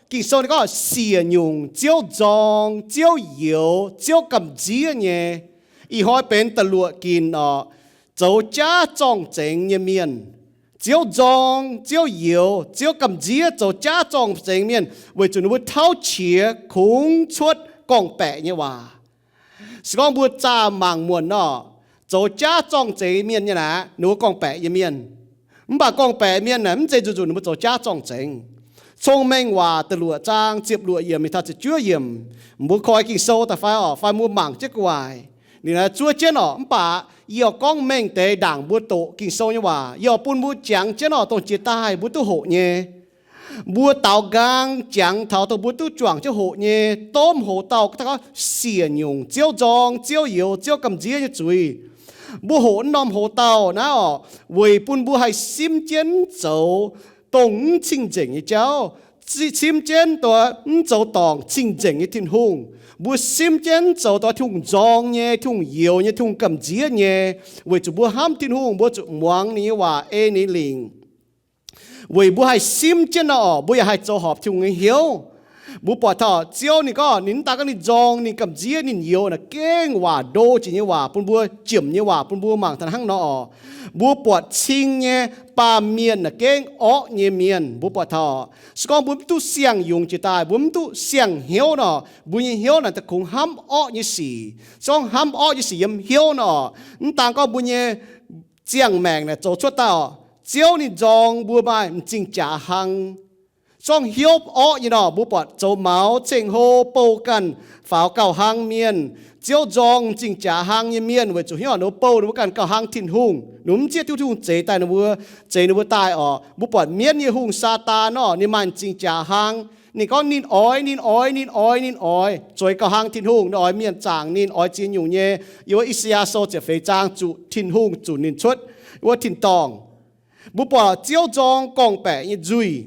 Ging-Sou ninh gorngv siec nyungc Ziouv nzorng, Ziouv youx, Ziouv gamh nziev nyei. Ih hnoi benx da'luoqc ginc oc, zoux jaav zorng-zengx nyei mienh. Ziouv nzorng, Ziouv youx, Ziouv gamh nziev zoux jaav zorng-zengx mienh weic zuqc ninh mbuo tauv qiex kungx cuotv gorngv-baeqc nyei waac. Se gorngv mbuo zaah mangc muonc nor, zoux jaav zorng-zengx mienh nyei naaic, ninh mbuo gorngv-baeqc nyei mienh. Mv baac gorngv-baeqc mienh naaic mv zeiz nzunc nzunc ninh mbuo zoux jaav zorng-zengx. Cong-Mengh Waac da'luoqc zaang ziepc luoqc yiemc mingh taux ziepc juov yiemc, mbuo koi Ging-Sou daaih fai oc, fai mbuo mangc jienv gu'nguaaic. Ninh naaic zuov jienv oc, mv baac yie oix gorngv mengh deix ndaangc mbuo doqc Ging-Sou nyei waac. Yie oix bun mbuo jangx jienv oc, dongh jiex daaih mbuo duqv hoqc nyei. Mbuo daaux nqaang jangx taux dongh mbuo duqv juangc jienv hoqc nyei, domh hoc-dauh gorngv siec nyungc Ziouv nzorng, Ziouv youx, Ziouv gamh nziev nyei zuiz. Mbuo hoqc wuov norm hoc-dauh naaiv oc, weic bun mbuo haih simv jienv zoux dongh mv cing-nzengc nyei jauv, simv jienv dongh mv zoux dorngc cing-nzengc nyei Tin-Hungh. Mbuo simv jienv zoux dongh Tin-Hungh nzorng nyei, Tin-Hungh youx nyei, Tin-Hungh gamh nziev nyei, weic zuqc mbuo hnamv Tin-Hungh, mbuo zuqc muangx ninh nyei waac, ei ninh lingc. Weic mbuo haih simv jienv nor oc, mbuo yaac haih zoux horpc Tin-Hungh nyei hnyouv. Mbuo buatc taux Ziouv ninh gorngv, ninh mv daan gorngv ninh nzorng, ninh gamh nziev, ninh youx naaic gengh waac ndo jiex nyei waac bun mbuo, jomc nyei waac bun mbuo mangc taux hnangv nor oc. Mbuo buatc cing nyei baamh mienh naaic gengh orqv nyei mienh. Mbuo buatc taux se gorngv mbuo mv duqv siang-yungz jiex daaih, mbuo mv duqv siang-hnyouv nor, mbuo nyei hnyouv naaic da'kungx hnamv orqv nyei sic. Se gorngv hnamv orqv nyei sic yiem hnyouv nor, mv daan gorngv mbuo nyei ziangh maengc naaic zoux cuotv daaih oc, Ziouv ninh nzorng mbuo maaih m'zing jaax hlang. Se gorngv hnyouv orqv nyei nor, mbuo buatc zoux maux, ceng-hlo, bouh ganh, faaux gauh hlang mienh. Ziouv nzorng m'zing jaax hlang nyei mienh weic zuqc hnyouv ninh mbuo bouh ninh mbuo ganh gauh hlang Tin-Hungh, ninh mbuo mv zieqv Tin-Hungh zeix daaih ninh mbuo, zeix ninh mbuo daaih oc. Mbuo buatc mienv nyei hungh Saadaan nor, ninh maaih m'zing jaax hlang. Ninh gorngv ninh oix, ninh oix, ninh oix, ninh oix zueiz gauh hlang Tin-Hungh. Ninh oix mienh zaangc ninh, oix ziex nyungc nyei. Yiem wuov I^saa^yaa Sou ziepc feix zaang zuqc Tin-Hungh zunc ninh cuotv wuov tin-dorngh. Mbuo buatc Ziouv nzorng gorngv-baeqc nyei nzuih.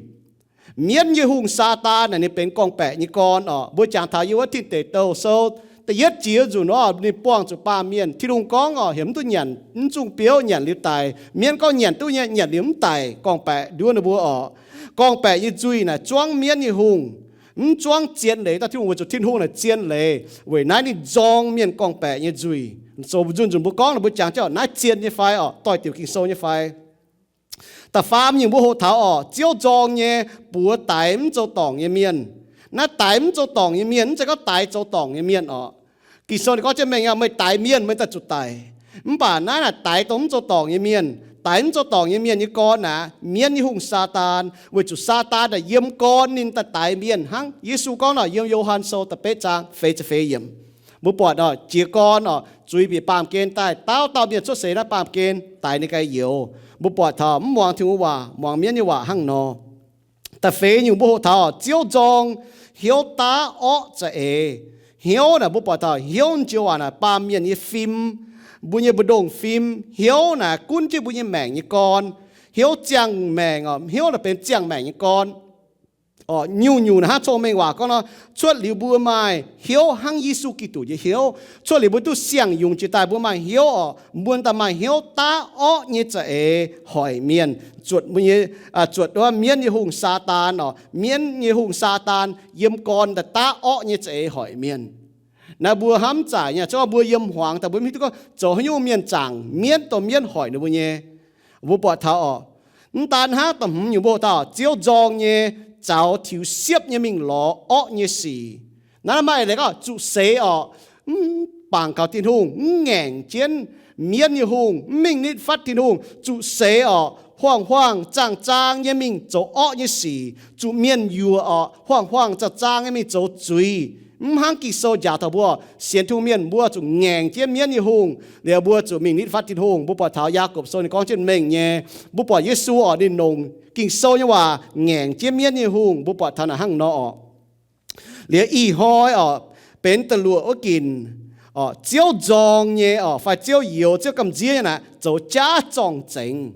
Mienv nyei hungh Saadaan naaic ninh benx gorngv-baeqc nyei gorn oc. Mbuo jangx taux yiem wuov Tin Deic Douh Sou da'yietv jiex nzunc nor, ninh buangh zuqc baamh mienh. Tin-Hungh gorngv oc, heuc mv duqv nyanc mv zungh biouv, nyanc liuz daic. Mienv gorngv nyanc duqv nyei, nyanc liuz mv daic, gorngv-baeqc nduov ninh mbuo oc. Gorngv-baeqc nyei nzuih naaic zuangv mienv nyei hungh, mv zuangv zien leiz. Daaih Tin-Hungh weic zuqc Tin-Hungh naaic zien leiz, weic naaiv ninh nzorng mienh gorngv-baeqc nyei nzuih. Zoux nzunc nzunc mbuo gorngv, mbuo jangx jienv naaiv zien nyei fai oc, doix-diuc Ging-Sou nyei fai. Da'faam nyungc mbuo hoqc taux oc, Ziouv nzorng nyei buoz daix mv zoux dorngc nyei mienh. Naaiv daix mv zoux dorngc nyei mienh mv zeiz gorngv daix zoux dorngc nyei mienh oc. Ging-Sou ninh gorngv jienv mengh aqv, meih daix mienh meih daaih zuqc daic. Mv baac naaiv naaic daix dongh mv zoux dorngc nyei mienh. Daix mv zoux dorngc nyei mienh nyei gorn aqv, mienv nyei hungh Saadaan. Weic zuqc Saadaan naaic yiem gorn ninh daaih daix mienh hnangv. Yesu gorngv nor, yiem Yo^han Sou da'betv zaang feix ziepc feix yiemc, mbuo buatc oc, jiez gorn oc, zuiz bieqc baamh gen daaih, dauh dauh mienh cuotv seix naaiv baamh gen daix ninh ganh youz. Mbuo buatc taux mv muangx Tin-Hungh waac, muangx mienv nyei waac hnangv nor. Da'feix nyungc mbuo hoqc taux Ziouv nzorng hnyouv daav orqv za'eix. Hnyouv naaic mbuo buatc taux hnyouv joux waac naaic baamh mienh nyei fim, mbuo nyei mbu'ndongx fim. Hnyouv naaic gunv jienv mbuo nyei maengc nyei gorn. Hnyouv ziangh maengc oc, hnyouv naaic benx ziangh maengc nyei gorn. Oc, nyungc-nyungc naaic hnangv cong-mengh waac gorngv nor, cuotv liuz mbuo maaih hnyouv hnangv Yesu Giduc nyei hnyouv. Cuotv liuz mbuo duqv siang-yungz jiex daaih mbuo maaih hnyouv oc, mbuo daaih maaih hnyouv daav orqv nyei za'eix hoic mienh. Zuotc mbuo nyei, zuotc wuov mienv nyei hungh Saadaan oc, mienv nyei hungh Saadaan yiem gorn daaih daav orqv nyei za'eix hoic mienh. Naaiv mbuo hnamv zaaic nyei, se gorngv mbuo yiem hmuangx daaih mbuo mv hiuv duqv gorngv zoux haaix nyungc mienh zaangc mienv dongh mienv hoic ninh mbuo nyei. Mbuo buatc taux oc, mv daan hnangv, da'hmz nyungc mbuo hoqc taux Ziouv nzorng nyei zaux tiux siepv nyei mingh lorz orqv nyei sic. Naaiv maaih leiz gorngv zuqc seix oc, mv bangc kaux Tin-Hungh, mv ngaengc jienv mienv nyei hungh, mv mingh nitv fatv Tin-Hungh, zuqc seix oc, huaang-huaang zaang-zaang nyei mingh zoux orqv nyei sic, zuqc mienh yuoqc oc, huaang-huaang zaang-zaang nyei mingh zoux zuiz. Mv hnangv Ging-Sou njaaux taux mbuo, sienx Tin-Hungh mienh mbuo zuqc ngaengc jienv mienv nyei hungh, liuz mbuo zuqc mingh nitv fatv Tin-Hungh. Mbuo buatc taux Yaagorpc Sou ninh gorngv jienv mengh nyei. Mbuo buatc Yesu oc, ninh longc Ging-Sou nyei waac ngaengc jienv mienv nyei hungh. Mbuo buatc taux naaic hnangv nor oc. Liuz ih hnoi oc, benx da'luoqc wuov ginc, Ziouv nzorng nyei oc, fai Ziouv youx, Ziouv gamh nziev nyei naaic, zoux jaav zorng-zengx.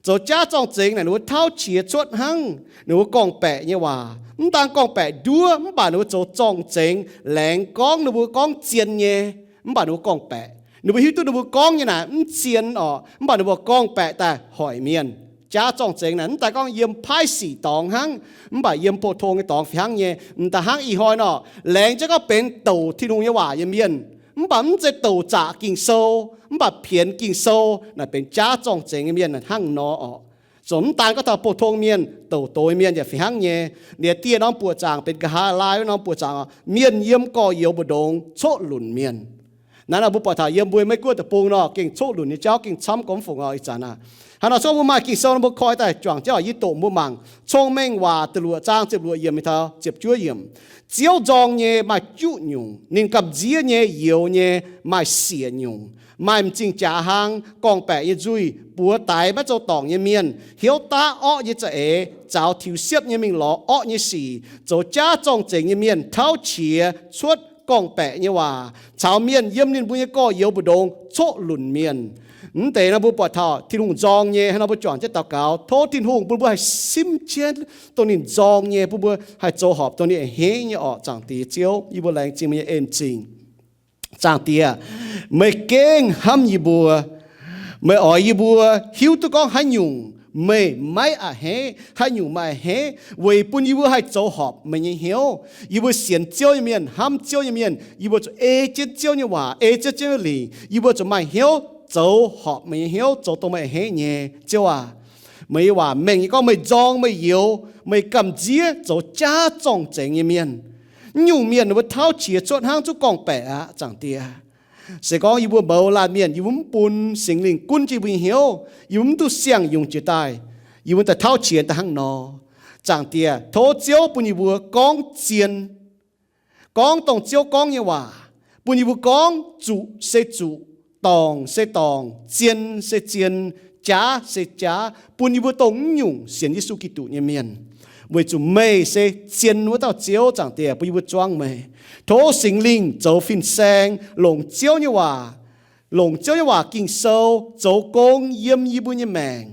Zoux jaav zorng-zengx naaic ninh mbuo tauv qiex cuotv hnangv, ninh mbuo gorngv-baeqc nyei waac. Mv daan gorngv-baeqc nduov, mv baac ninh mbuo zoux zorng-zengx, laengz gorngv ninh mbuo gorngv zien nyei, mv baac ninh mbuo gorngv-baeqc. Ninh mbuo hiuv duqv ninh mbuo gorngv nyei naaic mv zien oc, mv baac ninh mbuo gorngv-baeqc daaih hoic mienh. Jaav zorng-zengx naaic mv daaih gorngv yiem paaiv sic dorngx hnangv, mv baac yiem pou-tong nyei dorngx fih hnangv nyei. M'daaih hnangv ih hnoi nor, laengz jienv gorngv benx douc Tin-Hungh nyei waac nyei mienh, mv baac mv zeiz douc zaqc Ging-Sou, mv baac pienx Ging-Sou naaic benx jaav zorng-zengx nyei mienh hnangv nor orqc. Zoux mv daan gorngv taux pou-tong mienh, douc douc nyei mienh yaac fih hnangv nyei. Ninh dieh norm buoqc zaangc benx nqa'haav laai wuov norm buoqc zaangc, mienh yiem gorx-youz mbu'ndongx coqv lunc mienh. Naaiv nor mbuo buatc taux yiem mbuo Meiv Guoqv deic-bung nor, gengh coqv lunc nyei jauv gengh camv gormx fungc oc. Ih zanc aav, hnangv nor se gorngv mbuo maaih Ging-Sou nor mbuo koi daaih juangc jienv oc. Yie doqc mbuo mangc Cong-Mengh Waac da'luoqc zaang ziepc luoqc yiemc mingh taux ziepc juov yiemc. Ziouv nzorng nyei maaih juqv nyungc, ninh gamh nziev nyei youz nyei maaih siec nyungc. Maaih m'zing jaax hlang, gorngv-baeqc nyei nzuih, buoz daix maiv zoux dorngc nyei mienh, hnyouv daav orqv nyei za'eix, zaux tiux siepv nyei mingh lorz orqv nyei sic, zoux jaav zorng-zengx nyei mienh tauv qiex cuotv gorngv-baeqc nyei waac, caux mienh yiem ninh mbuo nyei gorx-youz mbu'ndongx coqv lunc mienh. Mv deix nor mbuo buatc taux Tin-Hungh nzorng nyei. Hnangv nor mbuo juangc jienv daux gaux, tov Tin-Hungh bun mbuo haih simv jienv dongh ninh nzorng nyei, bun mbuo haih zoux horpc dongh ninh a'hneiv nyei orqc. Zaangc Diex Ziouv, yie mbuo laengz zingh meih nyei en-zingc. Zaangc Diex, meih gengh hnamv yie mbuo. Meih oix yie mbuo hiuv duqv gorngv haaix nyungc meih maiv a'hneiv, haaix nyungc meih a'hneiv, weic bun yie mbuo haih zoux horpc meih nyei hnyouv. Yie mbuo sienx Ziouv nyei mienh, hnamv Ziouv nyei mienh, yie mbuo zuqc ei jienv Ziouv nyei waac, ei jienv Ziouv nyei lingc. Yie mbuo zuqc maaih hnyouv zoux horpc meih nyei hnyouv, zoux dongh meih a'hneiv nyei. Ziouv aac, meih nyei waac mengh nyei gorngv meih nzorng meih youz, meih gamh nziev zoux jaav zorng-zengx nyei mienh. Mv nyungc mienh ninh mbuo tauv qiex cuotv hnangv zuqc gorngv-baeqc aqv, Zaangc Diex. Se gorngv yie mbuo mouz laanh mienh, yie mbuo mv bun Singx Lingh gunv jienv yie mbuo nyei hnyouv, yie mbuo mv duqv siang-yungz jiex daaih, yie mbuo daaih tauv qiex daaih hnangv nor. Zaangc Diex, tov Ziouv bun yie mbuo gorngv zien, gorngv dongh Ziouv gorngv nyei waac, bun yie mbuo gorngv zuqc se zuqc, dorngc se dorngc, zien se zien, jaav se jaav, bun yie mbuo dongh mv nyungc sienx Yesu Giduc nyei mienh. Weic zuqc meih se zien wuov dauh Ziouv, Zaangc Diex, bun yie mbuo zuangv meih. Tov Singx Lingh zoux fin-saeng longc Ziouv nyei waac, longc Ziouv nyei waac Ging-Sou zoux gong yiem yie mbuo nyei maengc,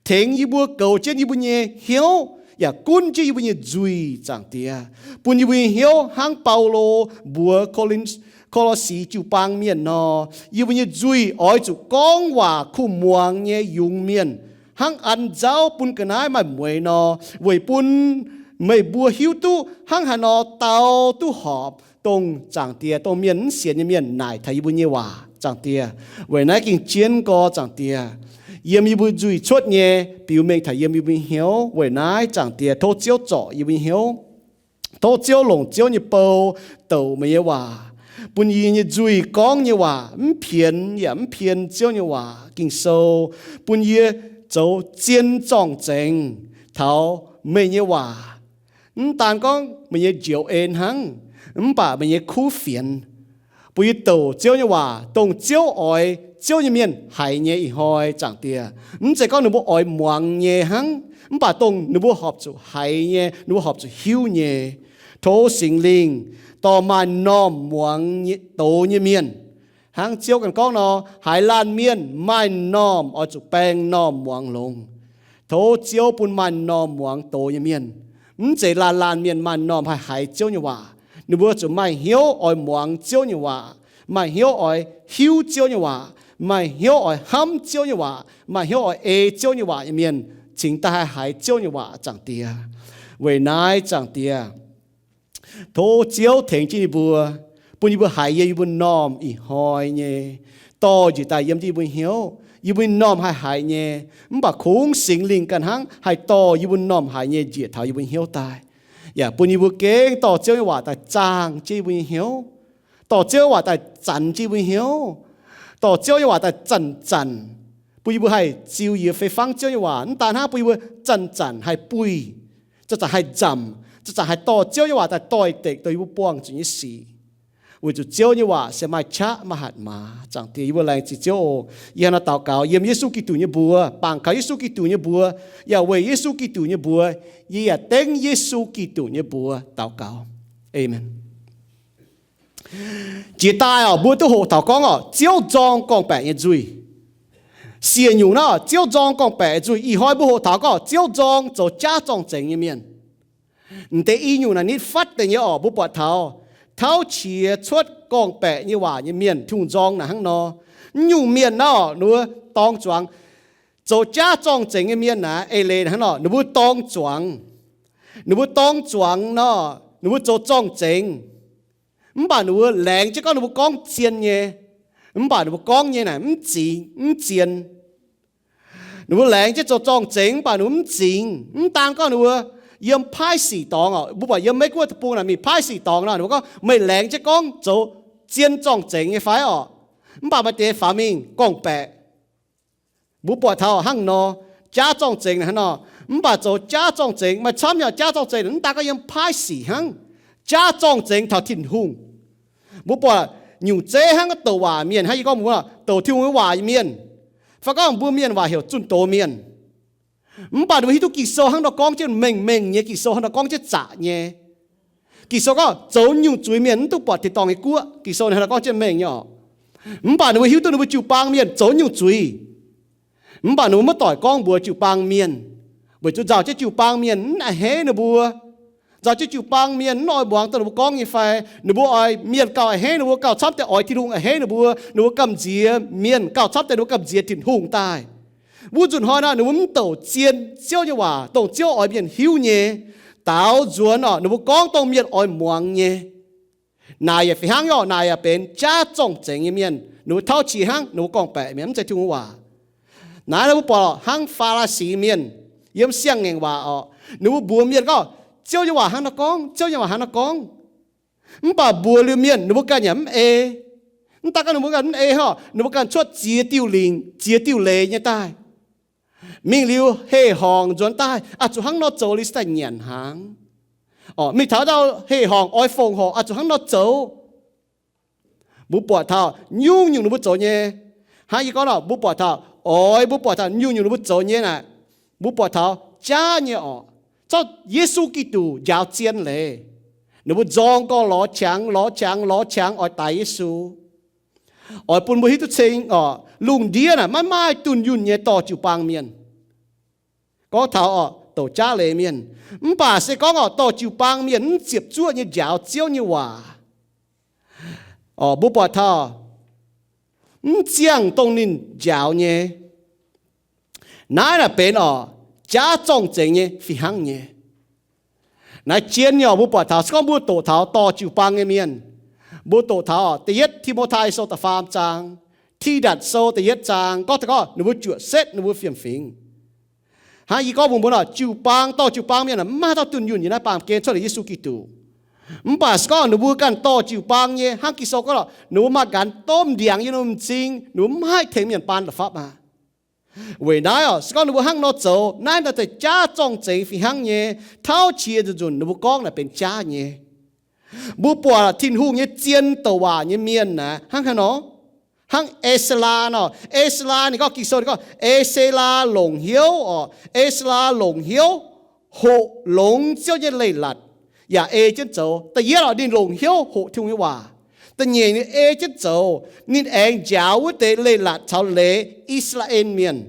tengx yie mbuo goux jienv yie mbuo nyei hnyouv yaac gunv jienv yie mbuo nyei nzuih, Zaangc Diex, bun yie mbuo nyei hnyouv hnangv Baulo mbuox Ko^lin, Ko^lo^si jiu-baang mienh nor, yie mbuo nyei nzuih oix zuqc gorngv waac kuh muangx nyei yungz mienh, hnangv an nzauv bun ga'naaiv maaih mueix nor, weic bun meih mbuo hiuv duqv hnangv haaix nor dau duqv horpc dongh Zaangc Diex, dongh mienh mv sienx nyei mienh naaic taux yie mbuo nyei waac, Zaangc Diex. Weic naaiv ging jienv gorx, Zaangc Diex, yiem yie mbuo nzuih cuotv nyei biux mengh taux yiem yie mbuo nyei hnyouv. Weic naaiv, Zaangc Diex, tov Ziouv zorc yie mbuo nyei hnyouv. Tov Ziouv longc Ziouv nyei bou douc meih nyei waac, bun yie nyei nzuih gorngv nyei waac mv pienx yaac mv pien Ziouv nyei waac Ging-Sou, bun yie zoux zien zorng-zengx taux meih nyei waac. Mv daan gorngv meih nyei njoux en hnangv, mv baac meih nyei kuv fienx. Bun yie douc Ziouv nyei waac dongh Ziouv oix Ziouv nyei mienh haiz nyei ih hnoi, Zaangc Diex. Mv zeiz gorngv ninh mbuo oix muangx nyei hnangv, mv baac dongh ninh mbuo horpc zuqc haiz nyei, ninh mbuo horpc zuqc hiuv nyei. Tov Singx Lingh dorh maaih m'normh muangx doz nyei mienh. Hnangv Ziouv ganh gorngv nor, haaix laanh mienh maaih m'normh oix zuqc baeng m'normh muangx longx. Tov Ziouv bun maaih m'normh muangx doz nyei mienh. Mv zeiz laanh laanh mienh maaih m'normh haih haiz Ziouv nyei waac. Ninh mbuo zuqc maaih hnyouv oix muangx Ziouv nyei waac, maaih hnyouv oix hiuv Ziouv nyei waac, maaih hnyouv oix hnamv Ziouv nyei waac, maaih hnyouv oix ei Ziouv nyei waac nyei mienh cingx daaih haih haiz Ziouv nyei waac, Zaangc Diex. Weic naaiv, Zaangc Diex, tov Ziouv tengx jienv yie mbuo, bun yie mbuo haiz yiem yie mbuo m'normh ih hnoi nyei dorh njiec daaih yiem jienv yie mbuo hnyouv. Yie mbuo m'normh haih haiz nyei, mv baac kungx Singx Lingh ganh hnangv haih dorh yie mbuo m'normh haiz nyei njiec taux yie mbuo hnyouv daaih, yaac bun yie mbuo gengh dorh Ziouv nyei waac daaih zaangh jienv yie mbuo nyei hnyouv, dorh Ziouv nyei waac daaih zanx jienv yie mbuo hnyouv, dorh Ziouv nyei waac daaih zanc-zanc, bun yie mbuo haih ziux yie fei fangv Ziouv nyei waac. Mv daan hnangv, bun yie mbuo zanc-zanc haih buih, zanc-zanc haih nzamc, zanc-zanc haih dorh Ziouv nyei waac daaih doix-dekc dongh yie mbuo buangh zuqc nyei sic. Weic zuqc Ziouv nyei waac se maaih qaqv maaih hatc maaz. Zaangc Diex, yie mbuo laengz zingh Ziouv oc. Yie hnangv naaiv daux gaux yiem Yesu Giduc nyei mbuox, bangc kaux Yesu Giduc nyei mbuox, yaac weic Yesu Giduc nyei mbuox. Yie yaac dengv Yesu Giduc nyei mbuox daux gaux. Aamen. Jiex daaih oc, mbuo duqv hoqc taux gorngv oc, Ziouv nzorng gorngv-baeqc nyei nzuih. Siec nyungc naaiv, Ziouv nzorng gorngv-baeqc nyei nzuih. Ih hnoi mbuo hoqc taux gorngv Ziouv nzorng zoux jaav zorng-zengx nyei mienh. M'deix i nyungc naaic nitv fatv deix nyei oc, mbuo buatc taux tauv qiex cuotv gorngv-baeqc nyei waac nyei mienh, Tin-Hungh nzorng naaic hnangv nor. Mv nyungc mienh naaiv oc, ninh mbuo dorng zuangx Zoux jaav zorng-zengx nyei mienh naaic, eix leiz hnangv nor, ninh mbuo dorng zuangx. Ninh mbuo dorng zuangx nor, ninh mbuo zoux zorng-zengx. Mv baac ninh mbuo laengz jienv gorngv ninh mbuo gorngv zien nyei, mv baac ninh mbuo gorngv nyei naaic mv zingx, mv zien. Ninh mbuo laengz jienv zoux zorng-zengx, mv baac ninh mbuo mv zingx. Mv daan gorngv ninh mbuo yiem paaiv sic dorngx oc. Mbuo buatc yiem Meiv Guoqv deic-bung naaic mingh paaiv sic dorngx nor, ninh mbuo gorngv, meih laengz jienv gorngv zoux zien zorng-zengx nyei fai oc? Mv baac maaih deix faaux mingh gorngv-baeqc. Mbuo buatc taux hnangv nor, jaav zorng-zengx hnangv nor. Mv baac zoux jaav zorng-zengx maaih camv nyei. Jaav zorng-zengx mv daan gorngv yiem paaiv sic hnangv. Jaav zorng-zengx taux Tin-Hungh. Mbuo buatc nyungc zeiv hnangv douc waac mienh, hnangv yie gorngv mbuo douc Tin-Hungh nyei waac nyei mienh, fai gorngv mbuo mienh waac heuc zunh doz mienh. Mv baac ninh mbuo hiuv duqv Ging-Sou hnangv nor gorngv jienv mengh mengh nyei, Ging-Sou hnangv nor gorngv jienv zaqc nyei. Ging-Sou gorngv zoux nyungc zuiz mienh mv duqv buatc tin-dorngh nyei guoqv. Ging-Sou hnangv nor gorngv jienv mengh nyei oc. Mv baac ninh mbuo hiuv duqv ninh mbuo jiu-baang mienh zoux nyungc zuiz. Mv baac ninh mbuo maiv doic gorngv mbuox jiu-baang mienh, weic zuqc nzauh jienv jiu-baang mienh mv a'hneiv ninh mbuo. Nzauh jienv jiu-baang mienh mv oix muangx dongh ninh mbuo gorngv nyei fai, ninh mbuo oix mienh gauh a'hneiv ninh mbuo, gauh camv deix oix Tin-Hungh a'hneiv ninh mbuo, ninh mbuo gamh nziex mienh gauh camv deix ninh mbuo gamh nziex Tin-Hungh daaih. Wuov nzunc hnoi naaic ninh mbuo mv douc zien Ziouv nyei waac, dongh Ziouv oix mienh hiuv nyei, daaux nzuonx oc, ninh mbuo gorngv dongh mienh oix muangx nyei. Naaic yaac fih hnangv nyei oc. Naaic yaac benx jaav zorng-zengx nyei mienh. Ninh mbuo tauv qiex hnangv, ninh mbuo gorngv-baeqc mi'aqv, mv zeiz Tin-Hungh waac. Naaiv mbuo buatc hnangv Faa^laa^si mienh yiem siang-ngaengc waac oc. Ninh mbuo mbuox mienh gorngv, Ziouv nyei waac hnangv nor gorngv, Ziouv nyei waac hnangv nor gorngv. Mv baac mbuox liuz mienh, ninh mbuo ganh yaac mv ei. Mv daan gorngv ninh mbuo ganh mv ei hnangv, ninh mbuo ganh cuotv ziex diuh lingc, ziex diuh leiz nyei daaih. Mingh liuz heh horngc nzuonx daaih, a'zuqc hnangv nor zoux liuz se daaih nyanc hnaangx. Mingh taux ndau heh horngc oix fongc horc, a'zuqc hnangv nor zoux. Mbuo buatc taux nyungc-nyungc ninh mbuo zoux nyei. Hnangv yie gorngv nor, mbuo buatc taux oix, mbuo buatc taux nyungc-nyungc ninh mbuo zoux nyei naaic, mbuo buatc taux jaav nyei oc. Zorqv Yesu Giduc njaaux zien leiz, ninh mbuo nzorng gorx lorz qangx, lorz qangx, lorz qangx oix daix Yesu. Oix bun mbuo hiuv duqv cing oc, lungh ndiev naaic maiv maaih dunh yunh nyei dorh jiu-baang mienh. Gorngv taux oc, douc jaav leiz mienh. Mv baac se gorngv oc, dorh jiu-baang mienh mv ziepc zuoqv nyei njaaux Ziouv nyei waac, mbuo buatc taux mv ziangh dongh ninh njaaux nyei. Naaiv naaic benx oc, jaav zorng-zengx nyei fih hnangv nyei. Naaiv jien nyei oc, mbuo buatc taux se gorngv mbuo doqc taux dorh jiu-baang nyei mienh, mbuo doqc taux da'yietv Ti^mo^tai Sou da'faam zaang, Tidatc Sou da'yietv zaang gorngv taux gorngv ninh mbuo juoqc setv ninh mbuo fiem-fingx. Hnangv yie gorngv mbuox mbuo nor, jiu-baang, dorh jiu-baang mienh mv maaih dauh dunh yunh nyei. Naaiv baamh gen cuotv liuz Yesu Giduc. Mv baac se gorngv ninh mbuo ganh dorh jiu-baang nyei, hnangv Ging-Sou gorngv lorqc, ninh mbuo maaih nqanx domh ndiangx yiem ninh mbuo m'zing, ninh mbuo mv haih tengx mienh baan la'fapv aqv. Weic naaiv oc, se gorngv ninh mbuo hnangv nor zoux, naaiv naaic daaih jaav zorng-zengx fih hnangv nyei. Tauv qiex nzunc-nzunc ninh mbuo gorngv naaic benx jaav nyei. Mbuo buatc Tin-Hungh nyei zien douc waac nyei mienh naaic hnangv haaix nor? Hnangv E^se^laa nor. E^se^laa ninh gorngv, Ging-Sou ninh gorngv E^se^laa longc hnyouv oc. E^se^laa longc hnyouv hoqc longx Ziouv nyei leiz-latc yaac ei jienv zoux. Da'yietv oc, ninh longc hnyouv hoqc Tin-Hungh nyei waac. Da'nyeic ninh ei jienv zoux. Ninh aengx njaaux wuov deix leiz-latc caux leiz I^saa^laa^en Mienh.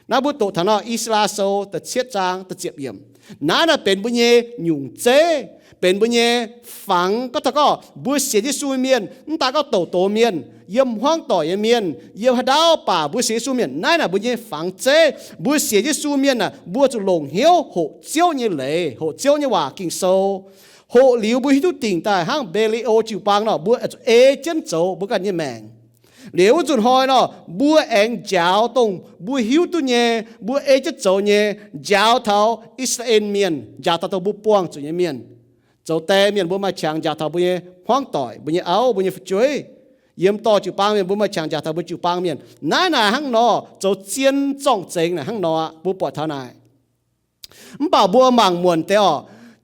Naaiv mbuo doqc taux nor, I^saa^laa Sou da'cietv zaang da'ziepc yiemc. Naaiv naaic benx mbuo nyei nyungc zeiv, benx mbuo nyei fangx. Gorngv taux gorngv mbuo sienx Yesu nyei mienh, mv daan gorngv douc doz mienh, yiem hmuangv doic nyei mienh, yiem haaix ndau baac mbuo sienx Yesu mienh, naaiv naaic mbuo nyei fangx zeiv. Mbuo sienx Yesu mienh aah, mbuo zuqc longc hnyouv hoqc Ziouv nyei leiz, hoqc Ziouv nyei waac Ging-Sou. Hoqc liuz mbuo hiuv duqv dingc daaih hnangv Mbe^li^o jiu-baang nor, mbuo zuqc ei jienv zoux mbuo ganh nyei maengc. Liuz wuov nzunc hnoi nor, mbuo aengx njaaux dongh mbuo hiuv duqv nyei, mbuo ei jienv zoux nyei, njaaux taux I^saa^laa^en Mienh, njaaux taux dongh mbuo buangh zuqc nyei mienh. Zoux die mienh mbuo maaih qangx njaaux taux mbuo nyei hmuangv doic, mbuo nyei auv, mbuo nyei fu'jueiv. Yiem dorh jiu-baang mienh mbuo maaih qangx njaaux taux mbuo jiu-baang mienh. Naaiv naaic hnangv nor, zoux zien zorng-zengx naaic hnangv nor aqv, mbuo buatc taux naaic. Mv baac mbuo mangc muonc deix oc,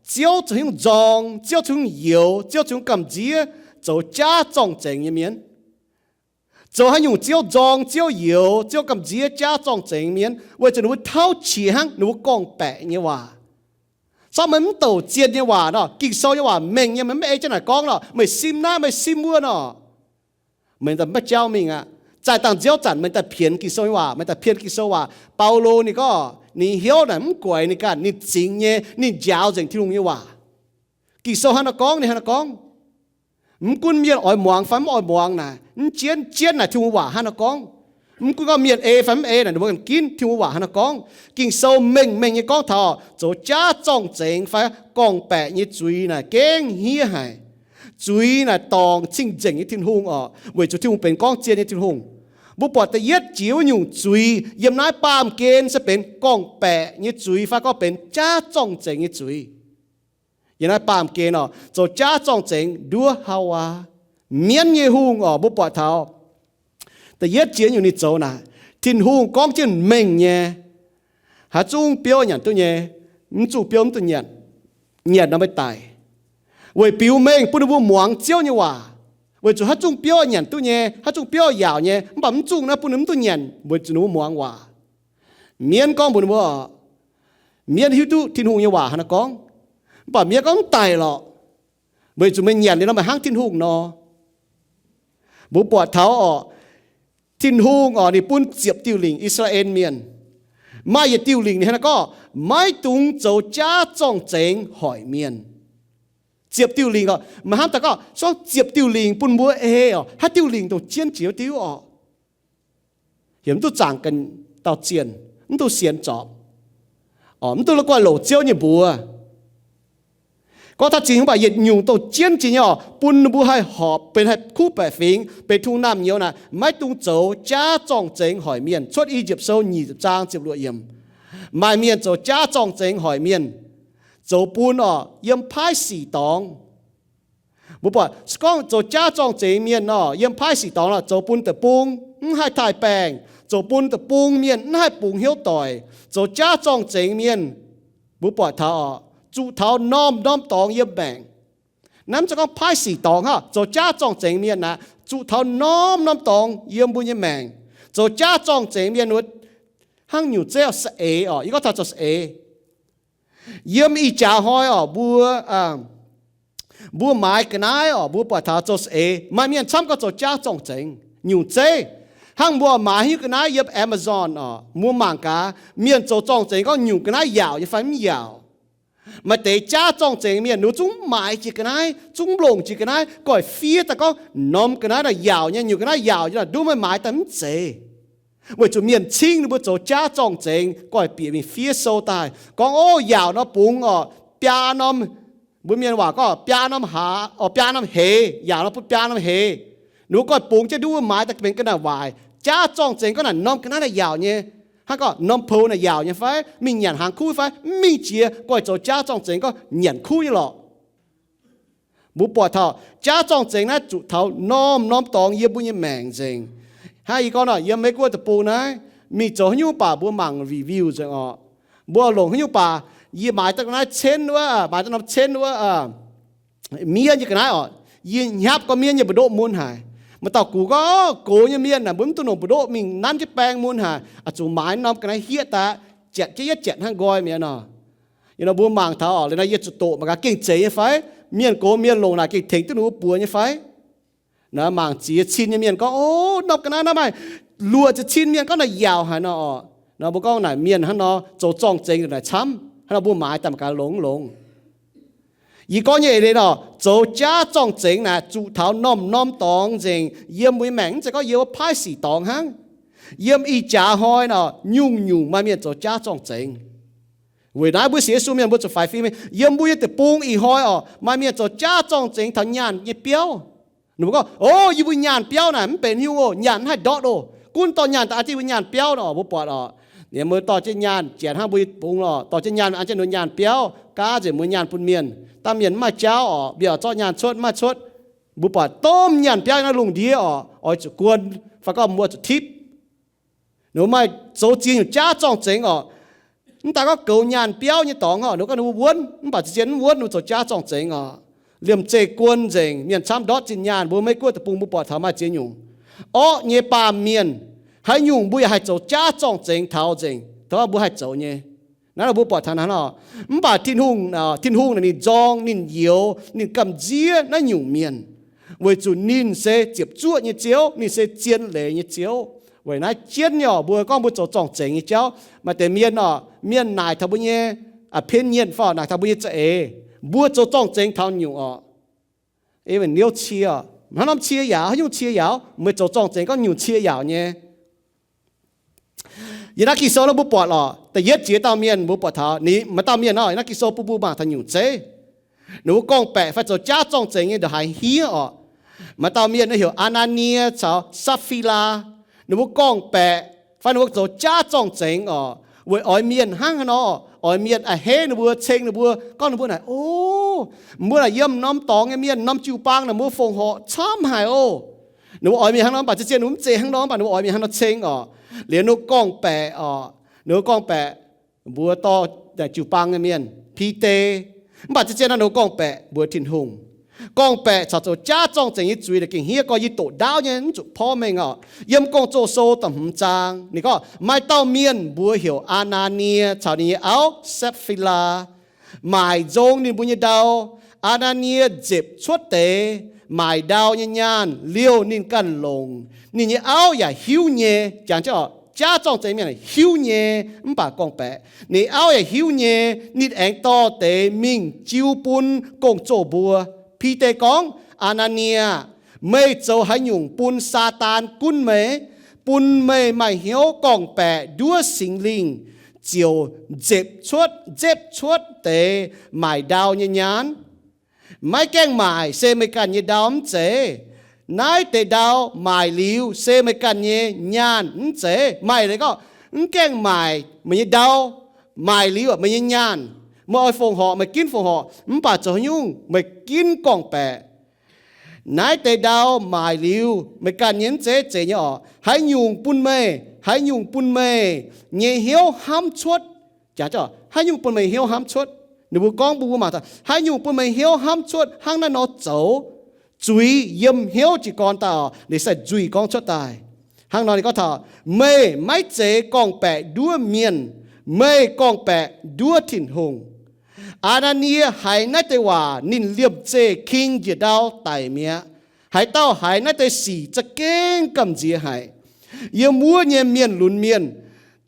Ziouv zuqc hingv nzorng, Ziouv zuqc hingv youx, Ziouv zuqc hingv gamh nziev zoux jaav zorng-zengx nyei mienh. Zoux haaix nyungc Ziouv nzorng, Ziouv youx, Ziouv gamh nziev jaav zorng-zengx mienh? Weic zuqc ninh mbuo tauv qiex hnangv, ninh mbuo gorngv-baeqc nyei waac. Sortv meih mv douc zienh nyei waac nor, Ging-Sou nyei waac mengh nyei, meih mv ei jienv naaic gorngv nor, meih sim naaiv, meih sim wuov nor. Meih daaih maiv jauv mingh aqv. Zaih dangh nziouv zanc meih daaih pienx Ging-Sou nyei waac, meih daaih pien Ging-Sou waac. Baulo ninh gorngv ninh hnyouv naaic mv guaix ninh ganh, ninh zingx nyei, ninh njaaux nzengc Tin-Hungh nyei waac. Ging-Sou hnangv nor gorngv, ninh hnangv nor gorngv. Mv gunv mienh oix muangx fai mv oix muangx naaic, mv jienv, jienv naaic Tin-Hungh waac hnangv nor gorngv. Mv gunv gorngv mienh ei fai mv ei naaic, ninh mbuo ganh ginv Tin-Hungh waac hnangv naaiv gorngv. Ging-Sou mengh mengh nyei gorngv taux zoux jaav zorng-zengx fai gorngv-baeqc nyei zuiz naaic gengh hniev haic. Zuiz naaic dorngc cing-nzengc nyei Tin-Hungh oc, weic zuqc Tin-Hungh benx gorngv zien nyei Tin-Hungh. Mbuo buatc da'yietv jiex wuov nyungc zuiz yiem naaiv baamh gen se benx gorngv-baeqc nyei zuiz fai gorngv benx jaav zorng-zengx nyei zuiz. Yiem naaiv baamh gen oc, zoux jaav zorng-zengx nduov Haawaa, mienv nyei hungh oc. Mbuo buatc taux da'yietv jiex nyungc ninh zoux naaic, Tin-Hungh gorngv jienv mengh nyei, haaix zungv biouv nyanc duqv nyei, mv zungh biouv mv duqv nyanc, nyanc nor meih daic. Weic biux mengh bun ninh mbuo muangx Ziouv nyei waac. Weic zuqc haaix zungh biouv nyanc duqv nyei, haaix zungh biouv yaauc nyei, mv baac mv zungh naaiv bun ninh mv duqv nyanc, weic zuqc ninh mbuo muangx waac. Mienv gorngv mbuox ninh mbuo, mienv hiuv duqv Tin-Hungh nyei waac hnangv naaiv gorngv, mv baac mienv gorngv mv daic lorqc, weic zuqc meih nyanc liuz nor meih hnangv Tin-Hungh nor. Mbuo buatc taux oc, Tin-Hungh oc, ninh bun ziepc diuh lingc I^saa^laa^en Mienh. Maaih yietc diuh lingc ninh hnangv naaiv gorngv, maiv dungx zoux jaav zorng-zengx hoic mienh. Ziepc diuh lingc oc, meih hnamv daaih gorngv, sorng ziepc diuh lingc bun mbuo ei oc, haaix diuh lingc dongh jienv jiex diuv oc. Heuc mv duqv zaangc ganh dauh zienh, mv duqv sienx zorpc, mv duqv la'guaih longc Ziouv nyei mbuox. Gorngv taux zingh mv baac yietc nyungc dongh jienv jiex nyei oc, bun ninh mbuo haih horpc benx haih kuv baeqc fingx, benx tungh naamh nyouz naaic, maiv dungx zoux jaav zorng-zengx hoic mienh. Cuotv I^yipv Sou nyic ziepc zaang ziepc luoqc yiemc, maaih mienh zoux jaav zorng-zengx hoic mienh, zoux bun oc yiem paaiv sic dorngx. Mbuo buatc se gorngv zoux jaav zorng-zengx mienh nor, yiem paaiv sic dorngx nor, zoux bun deic-bung mv haih taaih baengh, zoux bun deic-bung mienh mv haih bungx hnyouv doic, zoux jaav zorng-zengx mienh, mbuo buatc taux oc, zuqc taux norm-norm dorngx yiem maengc. Naaiv mv zeiz gorngv paaiv sic dorngx hnangv, zoux jaav zorng-zengx mienh aqv, zuqc taux norm-norm dorngx yiem mbuo nyei maengc. Zoux jaav zorng-zengx mienh wuov hnangv nyungc zeiv oc, saeng-eix oc, yie gorngv taux zoux saeng-eix. Yiem ih jaax hnoi oc, mbuo, mbuo maaiz ga'naaiv oc, mbuo buatc taux zoux saeng-eix, maaih mienh camv gorngv zoux jaav zorng-zengx nyungc zeiv. Hnangv mbuo maaiz haaix nyungc ga'naaiv yiem Amazon oc, mbuo mangc gaax, mienh zoux zorng-zengx gorngv nyungc ga'naaiv yaauc nyei fai mv yaauc. Maaih deix jaav zorng-zengx mienh ninh zungv maaiz jiex ga'naaiv, zungv longc jiex ga'naaiv, goiv fiev daaih gorngv norm ga'naaiv naaic yaauc nyei, nyungc ga'naaiv yaauc nyei, nduov meih maaiz daaih mv zeiz. Weic zuqc mienh cingv ninh mbuo zoux jaav zorng-zengx, goiv bieqc mingh fiev sou daaih gorngv, ov, yaauc nor bungx oc, biaa norm, mbuo mienh waac gorngv biaa norm hlaax oc, biaa norm heix, yaauc nor bun biaa norm heix. Ninh mbuo goiv bungx jienv nduov maaiz daaih benx ga'naaiv waaic. Jaav zorng-zengx gorngv naaic norm ga'naaiv naaic yaauc nyei, hnangv gorngv norm pou naaic yaauc nyei fai, mingh nyanc hnaangx kuv fai, mv mingh jiex, goiv zoux jaav zorng-zengx gorngv nyanc kuv nyei lorqc. Mbuo buatc taux jaav zorng-zengx naaiv zuqc taux norm-norm dorngx yiem mbuo nyei maengc nzengc. Hnangv yie gorngv nor, yiem Meiv Guoqv deic-bung naaiv, mingh zoux haaix nyungc baac mbuo mangc review nzengc oc. Mbuo longc haaix nyungc baac, yie maaiz daaih ga'naaiv cen wuov, maaiz daaih norm cen wuov, miev nyei ga'naaiv oc. Yie hnyapv gorngv miev nyei mbu'ndoqv mun haic. Maaih dauh gux gorngv, gox nyei mienh naaic mbuo mv duqv longc mbu'ndoqv mingh nanv jienv baeng mun haic, oix zuqc maaiz norm ga'naaiv hieqv daaih, janc jienv yietv janc hnangv nqoi mi'aqv nor. Yie nor mbuo mangc taux oc, liuz nor yie zuqc doqc mangc gaax gengh zeiz nyei fai? Mienh gox mienh longc naaic gengh tengx duqv ninh mbuo buoz nyei fai? Naaiv mangc ziex cin nyei mienh gorngv, ov, norm ga'naaiv naaiv maaih luoqc ziepc cin mienh gorngv naaic yaauc haic nor oc. Nor mbuo gorngv naaic mienh hnangv nor zoux zorng-zengx ndongc naaic camv, hnangv nor mbuo maaiz daaih mangc gaax longx longx. Yie gorngv nyei eix leiz nor, zoux jaav zorng-zengx naaic zuqc taux norm-norm dorngx nzengc yiem mbuo nyei maengc, mv zeiz gorngv yiem wuov paaiv sic dorngx hnangv. Yiem ih jaax hnoi nor, nyungc-nyungc maaih mienh zoux jaav zorng-zengx. Weic naaiv mbuo sienx Yesu mienh mbuo zuqc faix fim. Yiem mbuo nyei deic-bung ih hnoi oc, maaih mienh zoux jaav zorng-zengx taux nyaanh nyei biauv. Ninh mbuo gorngv, ov, yie mbuo nyaanh biauv naaic mv benx haaix nyungc oc, nyaanh mv haih ndortv oc. Gunv dorh nyaanh daaih an jienv mbuo nyaanh biauv nor, mbuo buatc oc. Ninh mbuo dorh jienv nyaanh janx hnangv mbuo nyei deic-bung oc, dorh jienv nyaanh an jienv ninh mbuo nyaanh biauv, gaav nzengc mbuo nyaanh bun mienh. Dangh mienh mv maaih jauv oc, mbuo zorqv nyaanh cuotv mv maaih cuotv. Mbuo buatc domh nyaanh biauv naaiv lungh ndiev oc, oix zuqc guon fai gorngv mbuo zuqc tipv. Ninh mbuo maaih zoux ziex nyungc jaav zorng-zengx oc. Mv daaih gorngv goux nyaanh biauv nyei dorngx oc, ninh mbuo gorngv ninh mbuo wuonv, mv baac zien mv wuonv, ninh mbuo zoux jaav zorng-zengx oc. Liemh zeih guon nzengc, mienh camv ndortv zinh nyaanh. Mbuo Meiv Guoqv deic-bung mbuo buatc taux maaih ziex nyungc. Orqv nyei baamh mienh, haaix nyungc mbuo yaac haih zoux jaav zorng-zengx taux nzengc, taux mbuo haih zoux nyei. Naaiv mbuo buatc taux naaiv nor. Mv baac Tin-Hungh, Tin-Hungh naaic ninh nzorng, ninh youx, ninh gamh nziev naaiv nyungc mienh, weic zuqc ninh se ziepc zuoqv nyei Ziouv, ninh se zien leiz nyei Ziouv. Weic naaiv jienv nyei oc, mbuo gorngv mbuo zoux zorng-zengx nyei jauv, maaih deix mienh oc, mienh naaic taux mbuo nyei, aa, opinion fai naaic taux mbuo nyei za'eix, mbuo zoux zorng-zengx taux nyungc oc. Eix niouv cie, hnangv norm cie yaauc, haaix nyungc cie yaauc, meih zoux zorng-zengx gorngv nyungc cie yaauc nyei. Yiem naaiv Ging-Sou naaiv mbuo buatc lorqc, da'yietv jiex dauh mienh mbuo buatc taux ninh, maaih dauh mienh nor, yiem naaiv Ging-Sou bun mbuo mangc taux nyungc zeiv. Ninh mbuo gorngv-baeqc fai zoux jaav zorng-zengx nyei ndongc haaix hniev orqc. Maaih dauh mienh naaiv heuc Aa^naa^nie caux Saa^fi^laa. Ninh mbuo gorngv-baeqc fai ninh mbuo zoux jaav zorng-zengx orqc, weic oix mienh hnangv haaix nor, oix mienh a'hneiv ninh mbuo, ceng ninh mbuo, gorngv ninh mbuo naaic, O, mbuo naaic yiem norm dorngx nyei mienh, norm jiu-baang naaic mbuo fongc horc camv haic oc. Ninh mbuo oix mienh hnangv nor, mv baac zien-zien ninh mbuo mv zeiz hnangv nor, mv baac ninh mbuo oix mienh hnangv nor ceng orqc. Liuz ninh mbuo gorngv-baeqc orqc, ninh mbuo gorngv-baeqc mbuox dorh jiu-baang nyei mienh, Bide. Mv baac zien-zien nor ninh mbuo gorngv-baeqc mbuox Tin-Hungh. Gorngv-baeqc caux zoux jaav zorng-zengx nyei zuiz naaic gengh hniev, gorngv yie doqc ndaauv nyei, mv zuqc porv mengh orqc. Yiem Gong-Zoh Sou da'hmz zaang ninh gorngv, Maaih dauh mienh mbuox heuc Aa^naa^nie caux ninh nyei auv Saa^fi^laa maaic nzong ninh mbuo nyei ndau. Aa^naa^nie nzepc cuotv deix maaic ndau nyei nyaanh liouh ninh ganh longc. Ninh nyei auv yaac hiuv nyei. Jangx jienv orqc, jaav zorng-zengx mienh hiuv nyei, mv baac gorngv-baeqc ninh auv yaac hiuv nyei. Ninh aengx dorh deix mingh jiu bun gong-zoh mbuo. Bide gorngv, Aa^naa^nie aah! Meih zoux haaix nyungc bun Saadaan gunv meih, bun meih maaih hnyouv gorngv-baeqc nduov Singx Lingh ziouc nzepc cuotv, nzepc cuotv deix maaic ndau nyei nyaanh? Maiv gaengh maaic se meih ganh nyei ndau mv zeiz? Naaiv deix ndau maaic liuz se meih ganh nyei nyaanh mv zeiz? Maaih leiz gorngv, mv gaengh maaic meih nyei ndau, maaic liuz meih nyei nyaanh. Meih oix fongc horc meih ginv fongc horc, mv baac zoux haaix nyungc meih ginv gorngv-baeqc. Naaiv deix ndau maaic liuz meih ganh nyei mv zeiz? Zeiz nyei orqc. Haaix nyungc bun meih, haaix nyungc bun meih nyei hnyouv hnamv cuotv? Jangx jienv haaix nyungc bun meih hnyouv hnamv cuotv? Ninh mbuo gorngv bun mbuo mangc taux haaix nyungc bun meih hnyouv hnamv cuotv hnangv naaiv nor zoux. Zuiz yiem hnyouv jiez gorn daaih orqc, ninh se nzuih gorngv cuotv daaih. Hnangv nor ninh gorngv taux, Meih maiv zeiz gorngv-baeqc nduov mienh, meih gorngv-baeqc nduov Tin-Hungh. Aa^naa^nie haiz naaiv deix waac ninh liemh zeih king njiec ndau daic mi'aqv. Haaix dauh haiz naaiv deix sic za'gengh gamh nziex haic. Yiem wuov nyei mienh lunx mienh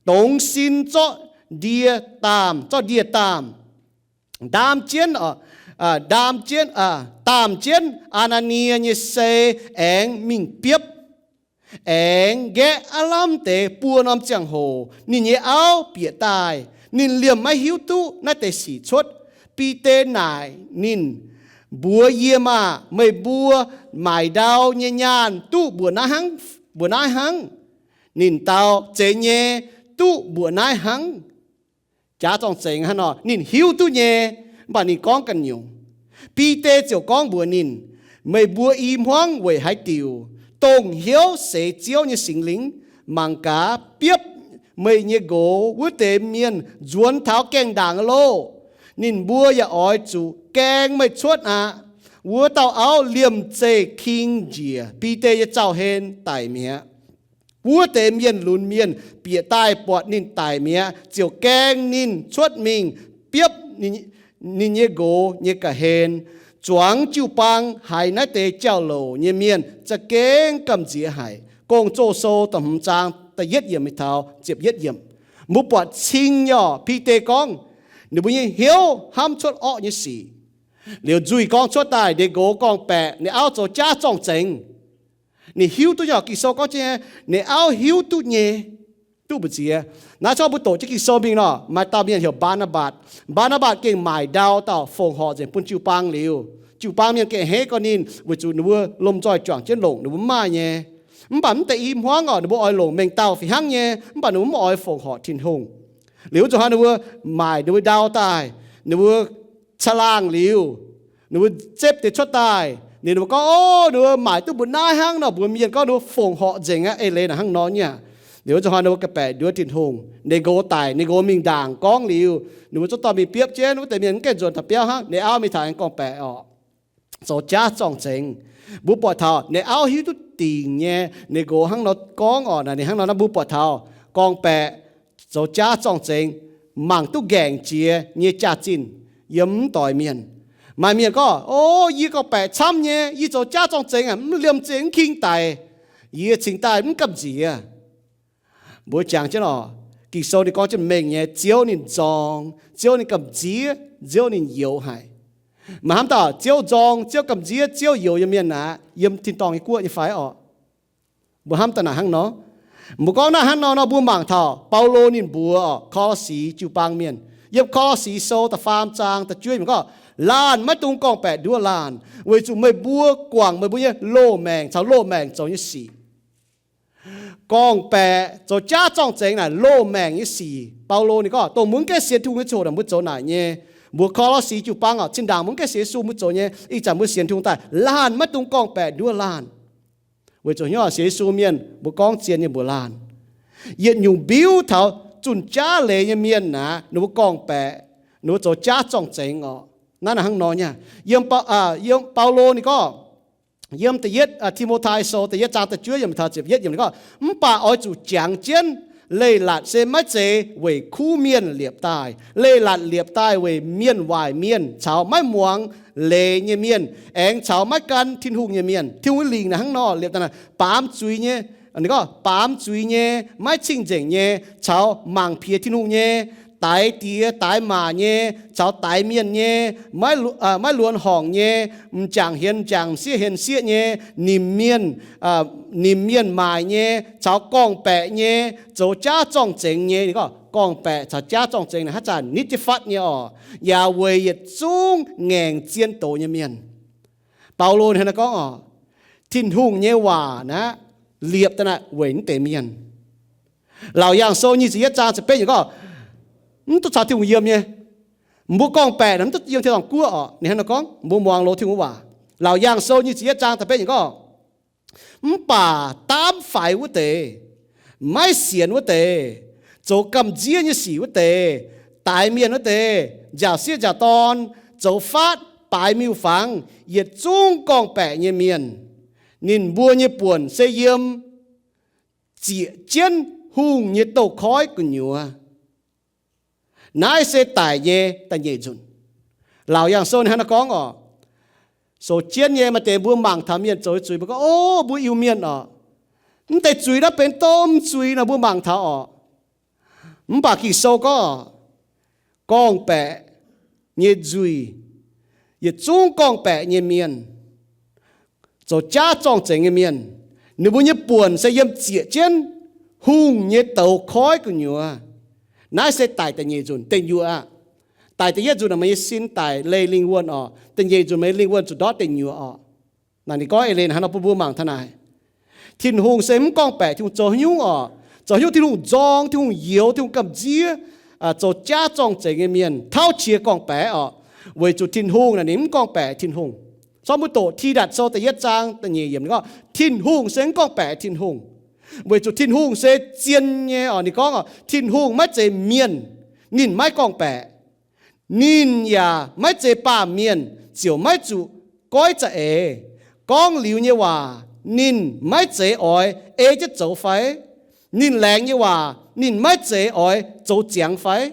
dongz sin zorqv ndie daamh, zorqv ndie daamh, ndaam jienv, ndaam jienv, daamh jienv Aa^naa^nie nyei sei aengx mingh biopv. Aengx nqaeqv aav lamh deix buo norm ziangh hoc, ninh nyei auv bieqc daaih. Ninh liemh maiv hiuv duqv naaiv deix sic cuotv. Bide naaic ninh, Mbuox yie maah! Meih mbuo maaic ndau nyei nyaanh duqv mbuoqc naaiv hnangv, mbuoqc naaiv hnangv? Ninh dau, Zeiz nyei, duqv mbuoqc naaiv hnangv. Jaax zorng-zengx hnangv nor ninh hiuv duqv nyei, mv baac ninh gorngv ganh nyungc. Bide ziouc gorngv mbuox ninh, Meih mbuo i hmuangv weic haaix diuc dongh hnyouv seix Ziouv nyei Singx Lingh? Mangc gaax, biopv meih nyei nqox wuov deix mienh nzuonx taux gaengh ndaangc loh! Ninh mbuo yaac oix zuqc gaeng meih cuotv aqv. Wuov dauh auv liemh zeih king njiec Bide nyei zaux-hlen daic mi'aqv. Wuov deix mienh lunx mienh bieqc daaih buatc ninh daic mi'aqv, ziouc gaeng ninh cuotv mingh biopv ninh nyei nqox nyei ga'hlen. Zuangx jiu-baang haiz naaiv deix jauv-louc nyei mienh za'gengh gamh nziex haic. Gong-Zoh Sou da'hmz zaang da'yietv yiemc mingh taux ziepc yietv yiemc. Mbuo buatc cing nyei orqc, Bide gorngv ninh mbuo nyei hnyouv hnamv cuotv orqv nyei sic. Liuz nzuih gorngv cuotv daaih, ninh nqox gorngv-baeqc, ninh auv zoux jaav zorng-zengx. Ninh hiuv duqv nyei orqc, Ging-Sou gorngv jienv, ninh auv hiuv duqv nyei, duqv mbu'ziex. Naaiv corc mbuo doqc jienv Ging-Sou mingh nor, maaih dauh mienh heuc Mbaa^naa^mbatc. Mbaa^naa^mbatc gengh maaic ndau dauh fongc horc nzengc bun jiu-baang liuz, jiu-baang mienh gengh a'hneiv gorx ninh, weic zuqc ninh mbuo lomh nzoih juangc jienv longc ninh mbuo mv maaih nyei. Mv baac mv deix i hmuangv orqc, ninh mbuo oix longc mengh dauh fih hnangv nyei, mv baac ninh mbuo mv oix fongc horc Tin-Hungh. Liuz wuov zanc hnoi ninh mbuo maaic ninh mbuo ndau daaih, ninh mbuo caangh laangh liuz, ninh mbuo zepv deix cuotv daaih, ninh mbuo gorngv, O, ninh mbuo maaic duqv mbuo naaiv hnangv nor, mbuox mienh gorngv ninh mbuo fongc horc nzengc aqv. Eix leiz naaic hnangv nor nyei. Liuz wuov zanc hnoi ninh mbuo ga'baeqc nduov Tin-Hungh, ninh nqox daic, ninh nqox mingh ndaangc gorngv liuz, ninh mbuo zungv dorh mingh biopv jienv, wuov deix mienh mv gaengh nzuonx taux biauv hnangv. Ninh auv mingh taux aengx gorngv-baeqc orqc, zoux jaav zorng-zengx. Mbuo buatc taux ninh auv hiuv duqv dingc nyei ninh nqox hnangv nor gorngv orqc, naaic ninh hnangv nor, mbuo buatc taux gorngv-baeqc zoux jaav zorng-zengx mangc duqv ngaengc jiex nyei jaax-zinh yiem mv doix mienh. Maaih mienh gorngv, O, yie gorngv-baeqc camv nyei, yie zoux jaav zorng-zengx aac, mv liemh zeih mv king daic, yie cingx daaih mv gamh nziex. Mbuo jangx jienv orqc, Ging-Sou ninh gorngv jienv mengh nyei, Ziouv ninh nzorng, Ziouv ninh gamh nziex, Ziouv ninh youx haic. Maaih hnamv dauh Ziouv nzorng, Ziouv gamh nziex, Ziouv youx nyei mienh aqv, yiem tin-dorngh nyei guoqv nyei fai orqc? Mbuo hnamv daaih naaic hnangv nor. Mbuo gorngv naaiv hnangv nor nor, mbuo mangc taux Baulo ninh mbuox Ko^lo^si jiu-baang mienh, yiem Ko^lo^si Sou da'faam zaang da'juov yiemc gorngv, laanh maiv dungx gorngv-baeqc nduov laanh, weic zuqc meih mbuo guangc meih mbuo nyei loz-maengc caux loz-maengc zoux nyei sic. Gorngv-baeqc zoux jaav zorng-zengx naaic loz-maengc nyei sic. Baulo ninh gorngv dongh mbuo mv gaengh sienx Tin-Hungh nyei ziangh hoc mbuo zoux naaic nyei. Mbuox Ko^lo^si jiu-baang oc, zinh ndaangc mbuo mv gaengh sienx Yesu mbuo zoux nyei, ih zanc mbuo sienx Tin-Hungh daaih laanh maiv dungx gorngv-baeqc nduov laanh. Weic zuqc hnyouv sienx Yesu mienh mbuo gorngv zien nyei mbuox laanh. Yietc nyungc mbiuv taux zunh jaav leiz nyei mienh naaic, ninh mbuo gorngv-baeqc, ninh mbuo zoux jaav zorng-zengx oc. Naaiv naaic hnangv nor nyei. Yiem, yiem Baulo ninh gorngv, yiem da'yietv Ti^mo^tai Sou da'yietv zaang da'juov yiemc taux ziepc yietv yiemc ninh gorngv, mv baac oix zuqc jangx jienv, leiz-latc se maiv zeiz weic kuv mienh liepc daaih. Leiz-latc liepc daaih weic mienh waaic mienh caux maiv muangx leiz nyei mienh, aengx caux maiv gan Tin-Hungh nyei mienh. Tin-Hungh nyei lingc naaic hnangv nor liepc daaih naaic, baamz zuiz nyei, ninh gorngv baamz zuiz nyei, maiv cing-nzengc nyei, caux mangc piex Tin-Hungh nyei, daix diex daix maac nyei, caux daix mienh nyei, maiv luonx horngc nyei, m'jangc hienx m'jangc, m'sieqv hienx m'sieqv nyei, nimc mienh, nimc mienh maaic nyei, caux gorngv-baeqc nyei, zoux jaav zorng-zengx nyei. Ninh gorngv gorngv-baeqc caux jaav zorng-zengx naaic haaix zanc nitv jienv fatv nyei oc, yaac weic yietc zungv ngaengc zien doz nyei mienh. Baulo ninh hnangv naaiv gorngv oc, Tin-Hungh nyei waac naaiv liepc daaih naaic weic naaiv deix mienh. Laauc Yaangh Sou nyic ziepc yietv zaang ziepc betv yiemc gorngv, mv duqv caux Tin-Hungh yiem nyei. Mbuo gorngv-baeqc naaic mv duqv yiem tin-dorngh guoqv oc. Ninh hnangv naaiv gorngv, mbuo muangx loz Tin-Hungh waac. Laauc Yaangh Sou nyic ziepc yietv zaang ziepc betv yiemc gorngv, mv baac daamv faix wuov deix, maiv sienx wuov deix, zoux gamh nziev nyei sic wuov deix, daix mienh wuov deix, nziaauc sieqv nziaauc dorn, zoux faatv baaix miuc-fangx, yietc zungv gorngv-baeqc nyei mienh, ninh mbuo nyei buonc se yiem zieqc jienv hungh nyei douz-koiv gu'nyuoz. Naaiv se daic nyei da'nyeic nzunc. Laauc Yaangh Sou ninh hnangv naaiv gorngv oc. Sou jienv nyei maaih deix mbuo mangc taux mienh zoux zuiz, mbuo gorngv, o, mbuo Iu-Mienh oc, mv deix zuiz naaiv benx domh zuiz nor mbuo mangc taux oc. Mv baac Ging-Sou gorngv, gorngv-baeqc nyei nzuih, yietc zungv gorngv-baeqc nyei mienh, zoux jaav zorng-zengx nyei mienh, ninh mbuo nyei buonc se yiem zieqc jienv hungh nyei douz-koiv gu'nyuoz. Naaiv se daic da'nyeic nzunc, deic nyuoqc aqv. Daic da'yietv nzunc meih nyei sin daic leih lingh wuonh oc. Da'nyeic nzunc meih nyei lingh wuonh zuqc ndortv deic nyuoqc oc. Naaiv ninh gorngv eix leiz hnangv nor bun mbuo mangc taux naaic. Tin-Hungh se mv gorngv-baeqc Tin-Hungh zoux haaix nyungc oc. Zoux haaix nyungc Tin-Hungh nzorng, Tin-Hungh youx, Tin-Hungh gamh nziev, zoux jaav zorng-zengx nyei mienh tauv qiex gorngv-baeqc oc. Weic zuqc Tin-Hungh naaic ninh mv gorngv-baeqc Tin-Hungh. Corc mbuo doqc Tidatc Sou da'yietv zaang da'nyeic yiemc ninh gorngv, Tin-Hungh se mv gorngv-baeqc Tin-Hungh. Weic zuqc Tin-Hungh se zien nyei oc. Ninh gorngv oc, Tin-Hungh maiv zeiz mienh, ninh maiv gorngv-baeqc. Ninh yaac maiv zeiz baamh mienh ziouc maiv zuqc goiv za'eix. Gorngv liuz nyei waac ninh maiv zeiz oix ei jienv zoux fai? Ninh laengz nyei waac ninh maiv zeiz oix zoux ziangx fai?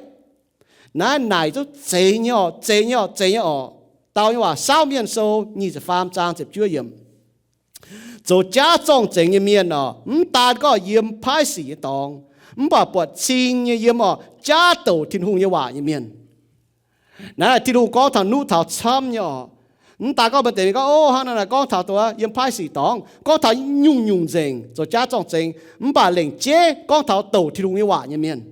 Naaiv naaic zungv zeiz nyei oc, zeiz nyei oc, zeiz nyei oc. Dau nyei waac, Saauv Mienh Sou nyic ziepc faam zaang ziepc juov yiemc. Zoux jaav zorng-zengx nyei mienh oc, mv daan gorngv yiem paaiv sic nyei dorngx, mv baac buatc cing nyei yiem oc jaav douc Tin-Hungh nyei waac nyei mienh. Naaiv Tin-Hungh gorngv taux nuqv taux camv nyei oc. Mv daan gorngv maaih deix mienh gorngv, o, hnangv naaiv gorngv taux dongh yiem paaiv sic dorngx, gorngv taux nyungc-nyungc nzengc zoux jaav zorng-zengx, mv baac lengc jeiv gorngv taux douc Tin-Hungh nyei waac nyei mienh.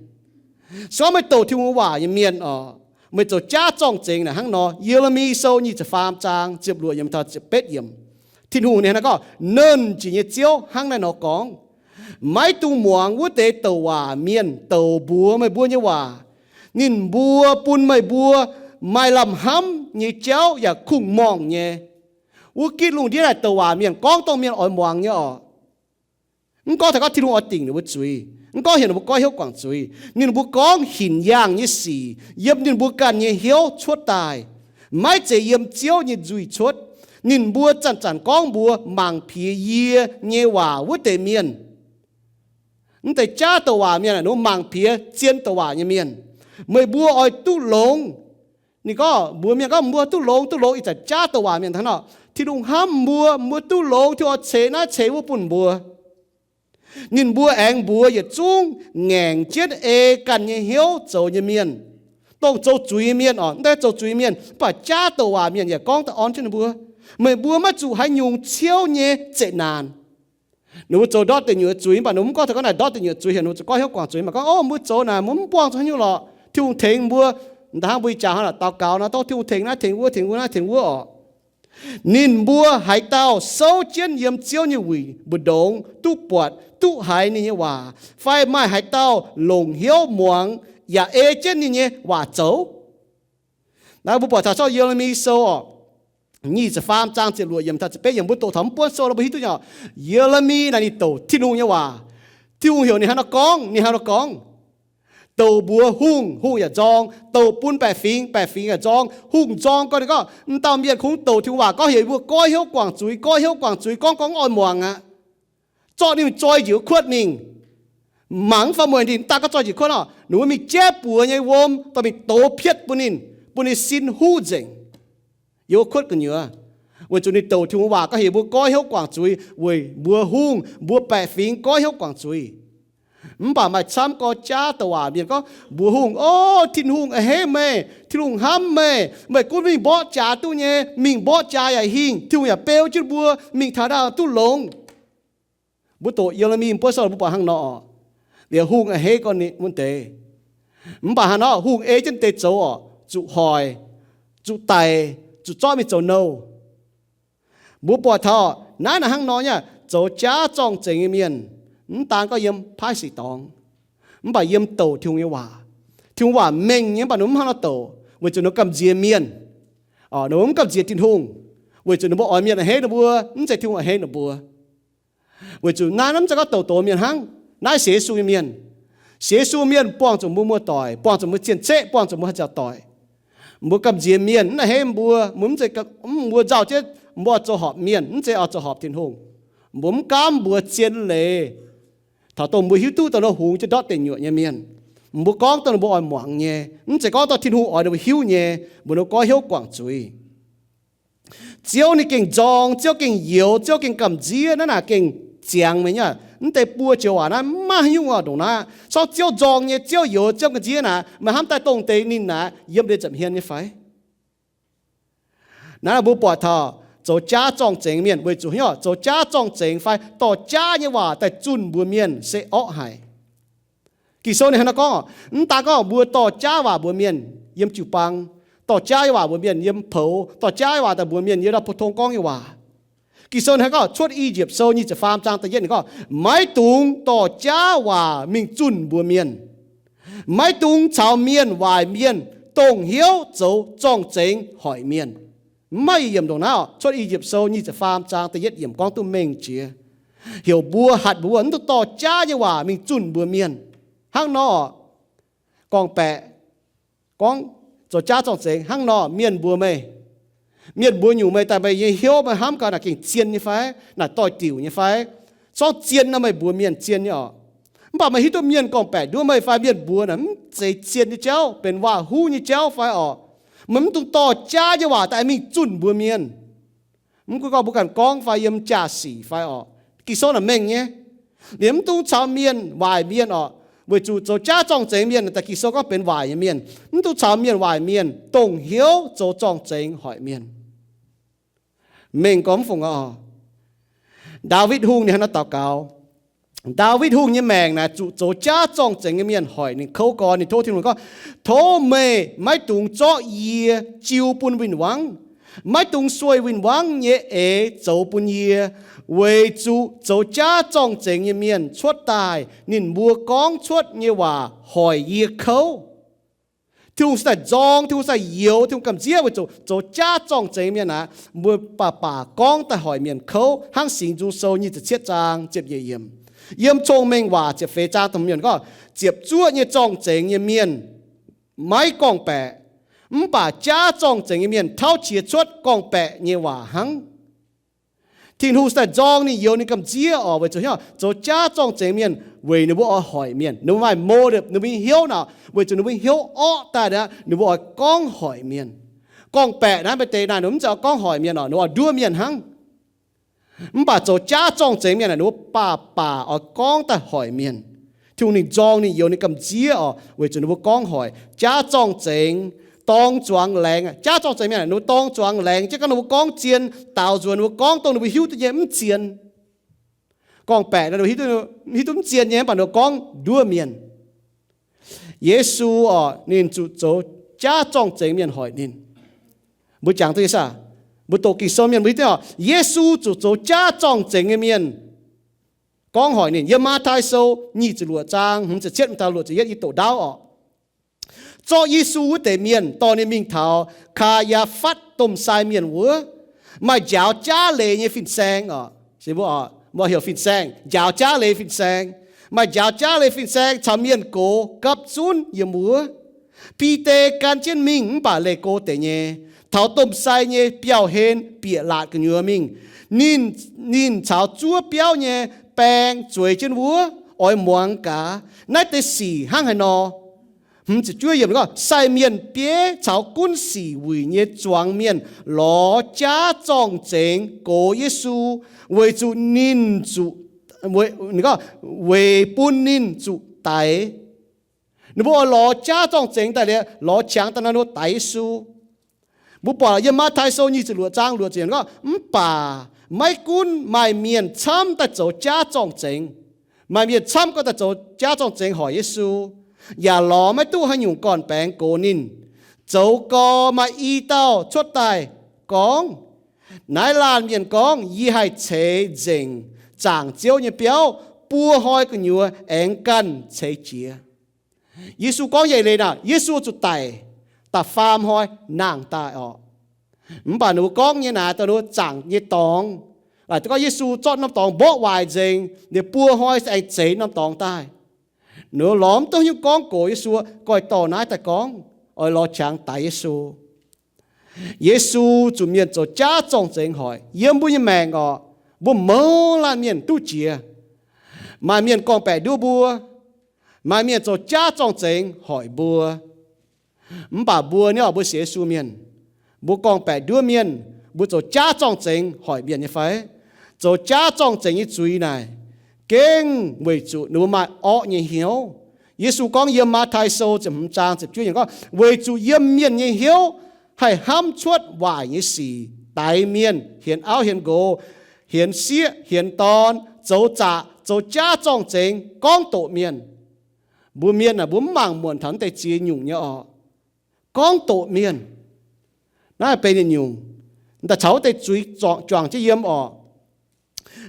Se gorngv meih douc Tin-Hungh nyei waac nyei mienh oc, meih zoux jaav zorng-zengx naaic hnangv nor. Ye^le^mi Sou nyic ziepc faam zaang ziepc luoqc yiemc taux ziepc betv yiemc, Tin-Hungh ninh hnangv naaiv gorngv, Nernh Jiex nyei Ziouv hnangv naaiv nor gorngv, maiv dungx muangx wuov deix douc waac mienh douc mbuox meih mbuo nyei waac. Ninh mbuo bun meih mbuo maaih lamh hnamv nyei jauv yaac kungx-morngh nyei. Wuov gitv lungh ndiev naaic douc waac mienh gorngv dongh mienh oix muangx nyei oc. Mv gorngv taux gorngv Tin-Hungh oix dingc ninh mbuo zuiz, mv gorngv heuc ninh mbuo goiv hnyouv guangc zuiz. Ninh mbuo gorngv hinc yaangh nyei sic yiem ninh mbuo ganh nyei hnyouv cuotv daaih, maiv zeiz yiem Ziouv nyei nzuih cuotv. Ninh mbuo zanc-zanc gorngv mbuox mangc piex yie nyei waac wuov deix mienh. Mv deix jaav douc waac mienh aeqv, mangc piex zien douc waac nyei mienh. Meih mbuo oix duqv longx. Ninh gorngv mbuox mienh gorngv mbuo duqv longx, duqv longx. Ih zanc jaav douc waac mienh hnangv nor, Tin-Hungh hnamv mbuo, mbuo duqv longx, Tin-Hungh oix ceix naaiv ceix wuov bun mbuo. Ninh mbuo aengx mbuox yietc zungv ngaengc jienv ei ganh nyei hnyouv zoux nyei mienh, dongh zoux zuiz nyei mienh oc. Mv deix zoux zuiz nyei mienh, mv baac jaav douc waac mienh yaac gorngv daaih orn jienv ninh mbuo, meih mbuo maiv zuqc haaix nyungc ciouv nyei zeqc naanc. Ninh mbuo zoux ndortv deic nyuoqc zuiz, mv baac ninh mbuo mv gorngv taux gorngv naaic ndortv deic nyuoqc zuiz heuc ninh mbuo zoux goiv hnyouv guangc zuiz, mv baac gorngv, Ov, mbuo zoux naaic, mbuo mv buangh zuqc haaix nyungc lorqc. Tin-Hungh tengx mbuo. Da'hnangv mbuo ih jaax hnangv naaic daux gaux nor, tov Tin-Hungh tengx naaiv, tengx wuov, tengx wuov oc. Ninh mbuo haaix dauh souv jienv yiem Ziouv nyei wuic mbu'ndongx duqv buatc, duqv haiz ninh nyei waac, fai maaih haaix dauh longc hnyouv muangx yaac ei jienv ninh nyei waac zoux? Naaiv mbuo buatc taux zorqv Ye^le^mi Sou oc, nyic ziepc faam zaang ziepc luoqc yiemc taux ziepc betv yiemc, mbuo doqc taux mv buonv sou nor mbuo hiuv duqv nyei oc. Ye^le^mi naaic ninh douc Tin-Hungh nyei waac. Tin-Hungh heuc ninh hnangv nor gorngv, ninh hnangv nor gorngv. Douc mbuox hungh, hungh yaac nzorng. Douc bun baeqc fingx, baeqc fingx yaac nzorng. Hungh nzorng gorngv, ninh gorngv, M'dauh mienh kungx douc Tin-Hungh waac gorngv heuc mbuo goiv hnyouv guangc zuiz, goiv hnyouv guangc zuiz, gorngv gorngv mv oix muangx aqv. Zorqv ninh zoih njiec kuotv mingh. Mangc mv fai mueiz ninh daaih gorngv zoih njiec kuotv oc. Ninh mbuo mingh jaiv buoz nyei wuom dorh mingh dox pietv bun ninh, bun ninh sin huv nzengc. Yiem wuov kuotv gu'nyuoz, weic zuqc ninh douc Tin-Hungh waac gorngv heuc mbuo goiv hnyouv guangc zuiz weic mbuox hungh, mbuox baeqc fingx goiv hnyouv guangc zuiz. Mv baac maaih camv gorx jaav douc waac mienh gorngv mbuox hungh, Ov, Tin-Hungh a'hneiv meih, Tin-Hungh hnamv meih, meih gunv mingh mborqv jaax duqv nyei, mingh mborqv jaax yaac hingh, Tin-Hungh yaac beu jienv mbuo mingh taux ndau duqv longx. Mbuo doqc Ye^le^mi mv buonv sou mbuo buatc hnangv nor oc. Liuz hungh a'hneiv gorngv ninh wuov deix. Mv baac hnangv nor hungh ei jienv deix zoux oc, zuqc hoic, zuqc daic, zuqc zorqv mingh zoux nouh. Mbuo buatc taux naaiv naaic hnangv nor nyei, zoux jaav zorng-zengx nyei mienh, mv daan gorngv yiem paaiv sic dorngx, mv baac yiem douc Tin-Hungh nyei waac. Tin-Hungh waac mengh nyei, mv baac ninh mv hnangv nor douc, weic zuqc ninh gamh nziex mienh. Ninh mv gamh nziex Tin-Hungh, weic zuqc ninh mbuo oix mienh a'hneiv ninh mbuo, mv zeiz Tin-Hungh a'hneiv ninh mbuo. Weic zuqc naaiv mv zeiz gorngv douc douc mienh hnangv. Naaiv sienx Yesu nyei mienh. Sienx Yesu mienh buangh zuqc mbuo muoz-doic, buangh zuqc mbuo cien-ceqv, buangh zuqc mbuo haih nziaauc doic. Mbuo gamh nziex mienh, mv a'hneiv mbuo, mbuo mv zeiz, mbuo nzauh jienv, mbuo oix zoux horpc mienh, mv zeiz oix zoux horpc Tin-Hungh. Mbuo mv gaamv mbuox zien leiz taux dongh mbuo hiuv duqv dongh ninh hungx jienv ndortv deic nyuoqc nyei mienh. Mbuo gorngv dongh ninh mbuo oix muangx nyei, mv zeiz gorngv dongh Tin-Hungh oix ninh mbuo hiuv nyei, mbuox ninh mbuo goiv hnyouv guangc zuiz. Ziouv ninh gengh nzorng, Ziouv gengh youx, Ziouv gengh gamh nziev, naaiv naaic gengh ziangx meih nyei. Mv deix buo joux waac naaiv mv maaih haaix nyungc ndongc naaiv. Corc Ziouv nzorng nyei, Ziouv youx, Ziouv gamh nziev naaic, meih hnamv daaih dongh deix ninh naaic yiem deix nza'hmien nyei fai? Naaiv mbuo buatc taux zoux jaav zorng-zengx mienh weic zuqc hnyouv zoux jaav zorng-zengx fai dorh jaav nyei waac daaih zunh mbuox mienh se orqv haic. Ging-Sou ninh hnangv naaiv gorngv, mv daan gorngv mbuo dorh jaav waac mbuox mienh yiem jiu-baang, dorh jaav nyei waac mbuox mienh yiem poux, dorh jaav nyei waac daaih mbuox mienh yiem ndau pou-tong gorngv nyei waac. Ging-Sou ninh hnangv gorngv Cuotv I^yipv Sou nyic ziepc faam zaang da'yietv ninh gorngv, maiv dungx dorh jaav waac mingh zunh mbuox mienh. Maiv dungx caux mienh waaic mienh dongh hnyouv zoux zorng-zengx hoic mienh. Mv maaih i yiemc ndongc naaiv oc. Cuotv I^yipv Sou nyic ziepc faam zaang da'yietv yiemc gorngv duqv mengh jiex. Heuc mbuo, hatc mbuo mv dungx dorh jaav nyei waac mingh zunh mbuox mienh. Hnangv nor, gorngv-baeqc gorngv zoux jaav zorng-zengx hnangv nor, mienh mbuox meih, mienh mbuox nyungc meih daaih meih nyei hnyouv meih hnamv gaax naaic gengh zien nyei fai, naaic doix-diuc nyei fai? Zorqv zien nor meih mbuox mienh zien nyei oc. Mv baac meih hiuv duqv mienh gorngv-baeqc nduov meih fai mienh mbuox naaic mv zeiz zien nyei jauv, benx waac-huv nyei jauv fai oc, meih mv dungx dorh jaav nyei waac daaih mingh zunh mbuox mienh. Mv gunv gorngv mbuo ganh gorngv fai yiem jaa-sic fai oc, Ging-Sou naaic mengh nyei. Liemh mv dungx caux mienh waaic mienh oc, weic zuqc zoux jaav zorng-zengx mienh daaih Ging-Sou gorngv benx waaic nyei mienh. Mv dungx caux mienh waaic mienh dongh hnyouv zoux zorng-zengx hoic mienh. Mengh gormx fungc oc. Ndaawitv Hungh ninh hnangv naaiv daux gaux. Ndaawitv Hungh nyei maengc naaic zuqc zoux jaav zorng-zengx nyei mienh hoic ninh kouv gorn. Ninh tov Tin-Hungh gorngv, Tov meih maiv dungx zorqv yie jiu bun win-wangv. Maiv dungx sueih win-wangv nyei eix zoux bun yie, weic zuqc zoux jaav zorng-zengx nyei mienh cuotv daaih, ninh mbuo gorngv cuotv nyei waac hoic yie kouv. Tin-Hungh se daaih nzorng, Tin-Hungh se daaih youx, Tin-Hungh gamh nziev weic zuqc zoux jaav zorng-zengx mienh aeqv, mbuo baac baac gorngv daaih hoic mienh kouv. Hnangv Singx Nzung Sou nyic ziepc cietv zaang ziepc nyeic yiemc, yiem Cong-Mengh Waac ziepc feix zaang da'hmz yiemc gorngv, Ziepc zuoqv nyei zorng-zengx nyei mienh maiv gorngv-baeqc, mv baac jaav zorng-zengx nyei mienh tauv qiex cuotv gorngv-baeqc nyei waac hnangv. Tin-Hungh se daaih nzorng ninh, youx ninh gamh nziev oc, weic zuqc hnyouv zoux jaav zorng-zengx mienh weic ninh mbuo oix hoic mienh. Ninh mbuo maaih motive, ninh mbuo nyei hnyouv naaic, weic zuqc ninh mbuo hnyouv orqv daaih naaic, ninh mbuo oix gorngv hoic mienh. Gorngv-baeqc naaiv maaih deix naaic ninh mv zeiz oix gorngv hoic mienh oc, ninh oix nduov mienh hnangv. Mv baac zoux jaav zorng-zengx mienh naaic, ninh mbuo baac baac oix gorngv daaih hoic mienh. Tin-Hungh ninh nzorng ninh, youx ninh gamh nziev oc, weic zuqc ninh mbuo gorngv hoic. Jaav zorng-zengx dorng zuangx laengz. Jaav zorng-zengx mienh naaic, ninh mbuo dorng zuangx laengz jienv gorngv ninh mbuo gorngv zien, daaux nzuonx ninh mbuo gorngv dongh ninh mbuo hiuv duqv nyei mv zien. gorngv-baeqc, hiuv duqv mv zien nyei, mv baac ninh gorngv nduov mienh. Yesu oc, ninh zuqc zoux jaav zorng-zengx mienh hoic ninh. Mbuo jangx duqv nyei saah? Mbuo doqc Ging-Sou mienh mbuo hiuv duqv oc, Yesu zuqc zoux jaav zorng-zengx nyei mienh gorngv hoic ninh. Yiem Matv^tai Sou nyic ziepc luoqc zaang hmz ziepc cietv mingh taux luoqc ziepc yietv, yie doqc ndaauv oc. Zorqv Yesu wuov deix mienh dorh ninh mingh taux Kaa^yaa^fatv domh sai mienh wuov, maaih njaaux jaav leiz nyei fin-saeng oc. Mbuo heuc fin-saeng, njaaux jaav leiz fin-saeng. Maaih njaaux jaav leiz fin-saeng caux mienh gox gapv zunv yiem wuov. Bide gan jienv mingh mv baac leih go deix nyei, taux domh sai nyei biauv-hlen bieqc laatc gu'nyuoz mingh. Ninh, ninh caux zuov biauv nyei baeng zueiz jienv wuov, oix muangx gaax naaiv deix sic hnangv haaix nor. Hmz ziepc juov yiemc gorngv, sai mienh bieiv caux gunv sic wuic nyei zuangx mienh lorz jaav zorng-zengx gox Yesu, weic zuqc ninh zuqc, weic bun ninh zuqc daix. Ninh mbuo oix lorz jaav zorng-zengx daaih liuz, lorz qangx daaih nor, ninh mbuo daix Yesu. Mbuo buatc yiem Matv^tai Sou nyic ziepc luoqc zaang luoqc ziepc gorngv, mv baac maiv gunv maaih mienh camv daaih zoux jaav zorng-zengx, maaih mienh camv gorngv daaih zoux jaav zorng-zengx hoic Yesu, yaac lorz maiv duqv haaix nyungc gorn-baengx gox ninh. Zoux gau maaih i dauh cuotv daaih gorngv, naaiv laanh mienh gorngv, yie haih ceix nzengc zaangc Ziouv nyei biauv buo hnoi gu'nyuoz aengx ganh ceix jiez. Yesu gorngv yietc leiz naaic, Yesu zuqc daic, da'faam hnoi nangh daaih oc. Mv baac ninh mbuo gorngv nyei naaic daaih ninh mbuo zaangc nyei dorngx, laaic duqv gorngv Yesu zorqv norm dorngx mborqv waaic nzengc, ninh buo hnoi se aengx zeix norm dorngx daaih. Ninh mbuo lorz mv duqv nyungc gorngv gox Yesu, goiv dorh naaiv daaih gorngv, oix lorz qangx daix Yesu. Yesu zuqc mienh zoux jaav zorng-zengx hoic. Yiem mbuo nyei maengc oc, mbuo mouz laanh mienh duqv jiex. Maaih mienh gorngv-baeqc nduov mbuo, maaih mienh zoux jaav zorng-zengx hoic mbuo. Mv baac mbuo nyei oc, mbuo sienx Yesu mienh, mbuo gorngv-baeqc nduov mienh, mbuo zoux jaav zorng-zengx hoic mienh nyei fai? Zoux jaav zorng-zengx nyei zuiz naaic, gengh weic zuqc ninh mbuo maaih orqv nyei hnyouv. Yesu gorngv yiem Matv^tai Sou ziepc hmz zaang ziepc juov yiemc gorngv, weic zuqc yiem mienh nyei hnyouv haih hnamv cuotv waaic nyei sic, daix mienh, hienx auv hienx nqox, hienx sieqv hienx dorn, zoux zaqc, zoux jaav zorng-zengx, gorngv doqc mienh. Mbuo mienh aah, mbuo mv mangc muonc taux naaiv deix ziex nyungc nyei orqc. Gorngv doqc mienh, naaiv benx yietc nyungc. Daaih caux wuov deix zuiz juangc jienv yiem orqc.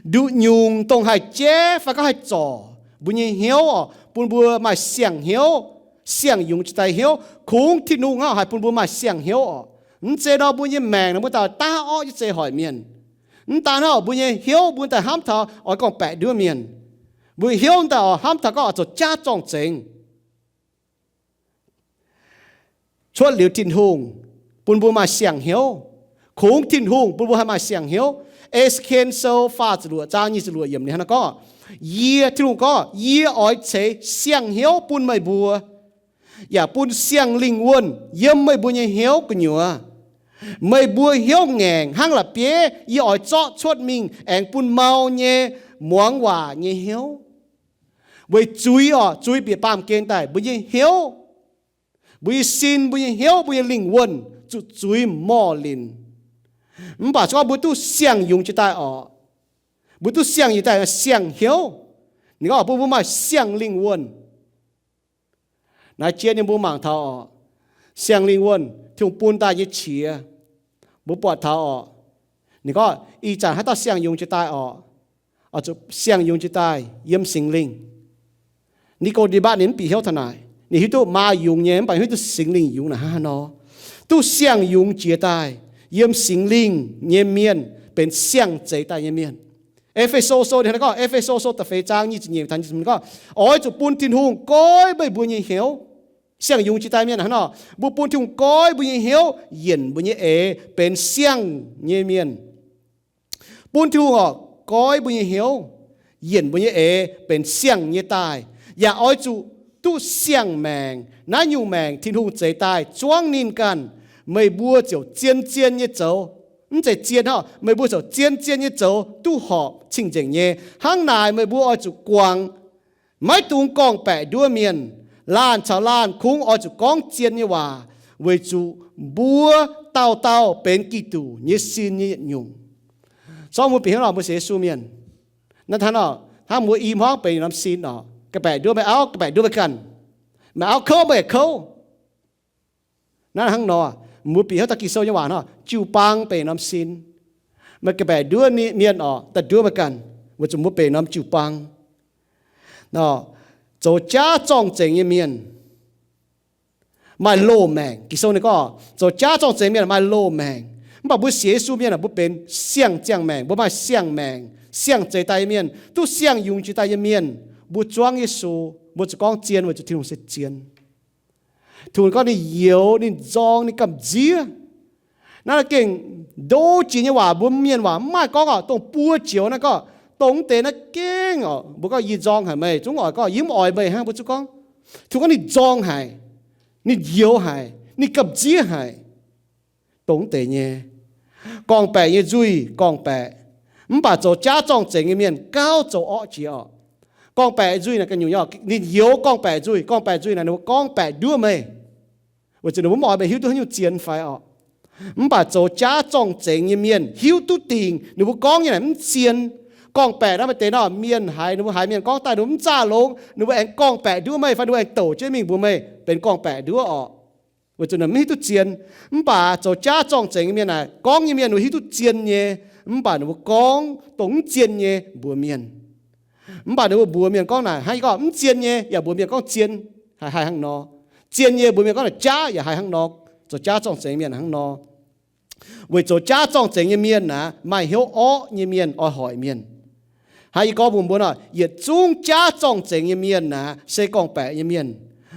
Nduqc nyungc dongh haih jeiv fai gorngv haih zorc mbuo nyei hnyouv orqc, bun mbuo maaih siang-hnyouv, siang-yungz jiex daaih hnyouv. Kungx Tin-Hungh hnangv haih bun mbuo maaih siang-hnyouv orqc. Mv zeiz nor mbuo nyei maengc nor mbuo daaih daav orqv jienv zei hoic mienh. Mv daan hnangv, mbuo nyei hnyouv mbuo daaih hnamv taux oix gorngv-baeqc nduov mienh. Mbuo hnyouv daaih oix hnamv taux gorngv oix zoux jaav zorng-zengx. Cuotv liuz Tin-Hungh bun mbuo maaih siang-hnyouv. Kungx Tin-Hungh bun mbuo haih maaih siang-hnyouv. E^se^ken Sou faah ziepc luoqc zaang nyic ziepc luoqc yiemc ninh hnangv naaiv gorngv, yie, Tin-Hungh gorngv, yie oix ceix siang-hnyouv bun meih mbuo, yaac bun siang-lingh wuonh yiem meih mbuo nyei hnyouv gu'nyuoz. Meih mbuo hnyouv ngaengc hnangv la'bieiv yie oix zorqv cuotv mingh aengx bun mau nyei muangx waac nyei hnyouv. Weic zuiz orqc, zuiz bieqc baamh gen daaih, mbuo nyei hnyouv, mbuo nyei sin, mbuo nyei hnyouv, mbuo nyei lingh wuonh zuqc zuiz morh linc. Mv baac se gorngv mbuo duqv siang-yungz jiex daaih orqc, mbuo duqv siang-yungz daaih siang-hnyouv, ninh gorngv bun mbuo maaih siang-lingh wuonh. Naaiv jien nyei mbuo mangc taux orqc, siang-lingh wuonh Tin-Hungh bun daaih nyei qiex, mbuo buatc taux orqc. Ninh gorngv ih zanc haaix dauh siang-yungz jiex daaih orqc, oix zuqc siang-yungz jiex daaih yiem Singx Lingh. Ni^ko^nde^matv ninh mv bieqc hnyouv taux naaic. Ninh hiuv duqv maa yungz nyei, mv baac hiuv duqv Singx Lingh yungz naaic hnangv haaix nor. Duqv siang-yungz jiex daaih yiem Singx Lingh nyei mienh benx siang-zeix daaih nyei mienh. E^fe^so Sou ninh gorngv, E^fe^so Sou da'feix zaang nyic ziepc nyeic taux nyic ziepc gorngv, oix zuqc bun Tin-Hungh goiv meih mbuo nyei hnyouv, siang-yungz jiex daaih mienh hnangv nor, mbuo bun Tin-Hungh goiv mbuo nyei hnyouv yienc mbuo nyei eix benx siang nyei mienh. Bun Tin-Hungh orqc goiv mbuo nyei hnyouv, yienc mbuo nyei eix benx siang nyei daaih, yaac oix zuqc duqv siang maengc. Naaiv nyungc maengc Tin-Hungh zeix daaih zuangv ninh ganh. Meih mbuo ziouc zien-zien nyei zoux, mv zeiz zien hnangv, meih mbuo ziouc zien-zien nyei zoux duqv horpc cing-nzengc nyei. Hnangv naaic meih mbuo oix zuqc guangc, maiv dungx gorngv-baeqc nduov mienh. Laanh caux laanh kungx oix zuqc gorngv zien nyei waac, weic zuqc mbuo dauh dauh benx Giduc nyei sin nyei yietc nyungc. Sorng mbuo bieqc hnyouv nor, mbuo sienx Yesu mienh, Naaiv hnangv nor, hnangv mbuo i hmuangv benx norm sin oc, ga'baeqc nduov meih auv, ga'baeqc nduov meih ganh. Meih auv kouv meih yaac kouv. Naaiv hnangv nor, mbuo bieqc hnyouv taux Ging-Sou nyei waac nor, jiu-baang benx norm sin. Meih ga'baeqc nduov mienh oc, daaih nduov meih ganh, weic zuqc mbuo benx norm jiu-baang. Zoux jaav zorng-zengx nyei mienh maaih loz-maengc. Ging-Sou ninh gorngv, zoux jaav zorng-zengx mienh maaih loz-maengc. Mv baac mbuo sienx Yesu mienh aah, mbuo benx siang-ziangh maengc, mbuo maaih siang-maengc, siang-zeix daaih nyei mienh, duqv siang-yungz jiex daaih nyei mienh. Mbuo zuangv Yesu, mbuo zuqc gorngv zien weic zuqc Tin-Hungh se zien. Tin-Hungh gorngv ninh youx, ninh nzorng, ninh gamh nziev. Naaiv gengh ndo jiex nyei waac, mbuo mienh waac mv maaih gorngv oc, dongh buo joux naaiv gorngv, dongh mv deix naaiv gengh oc, mbuo gorngv yie nzorng haic meih, zungv oix gorngv yie mv oix meih hnangv, mbuo zungv gorngv. Tin-Hungh gorngv ninh nzorng haic, ninh youx haic, ninh gamh nziev haic. Dongh mv deix nyei. Gorngv-baeqc nyei nzuih gorngv-baeqc, mv baac zoux jaav zorng-zengx nyei mienh gauh zoux orqv jiex oc. Gorngv-baeqc nzuih naaic ganh nyungc nyei, ninh youx gorngv-baeqc nzuih. Gorngv-baeqc nzuih naaic ninh mbuo gorngv-baeqc nduov meih, weic zuqc ninh mbuo mv oix meih hiuv duqv haaix nyungc zien fai oc. Mv baac zoux jaav zorng-zengx nyei mienh hiuv duqv dingc ninh mbuo gorngv nyei naaic mv zien. Gorngv-baeqc naaiv maaih deix nor, mienh haiz, ninh mbuo haiz mienh gorngv daaih ninh mbuo mv zaah longx, ninh mbuo aengx gorngv-baeqc nduov meih fai ninh mbuo aengx douc jienv mingh mbuox meih benx gorngv-baeqc nduov oc, weic zuqc ninh mv hiuv duqv zien. Mv baac zoux jaav zorng-zengx nyei mienh naaic, gorngv nyei mienh ninh mbuo hiuv duqv zien nyei, mv baac ninh mbuo gorngv dongh mv zien nyei mbuox mienh. Mv baac ninh mbuo mbuox mienh gorngv naaic hnangv, yie gorngv mv zien nyei yaac mbuox mienh gorngv zien, haih hnangv nor. Zien nyei mbuox mienh gorngv naaic jaav yaac haih hnangv nor. Zoux jaav zorng-zengx mienh hnangv nor. Weic zoux jaav zorng-zengx nyei mienh naaic, maaih hnyouv orqv nyei mienh oix hoic mienh. Hnangv yie gorngv mbuox mbuo nor, yietc zungv jaav zorng-zengx nyei mienh naaic se gorngv-baeqc nyei mienh.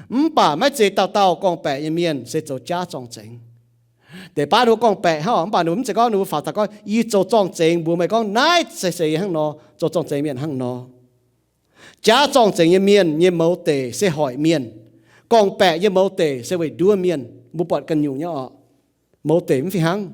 Mv baac maiv zeiz dauh dauh gorngv-baeqc nyei mienh se zoux jaav zorng-zengx. Deix baav ninh mbuo gorngv-baeqc hnangv oc, mv baac ninh mbuo mv zeiz gorngv ninh mbuo faaux daaih gorngv, yie zoux zorng-zengx mbuox meih gorngv naaiv se se hnangv nor, zoux zorng-zengx mienh hnangv nor. Jaav zorng-zengx nyei mienh nyei mouz deic se hoic mienh. Gorngv-baeqc nyei mouz deic se weic nduov mienh. Mbuo buatc ganh nyungc nyei oc. Mouz deic mv fih hnangv.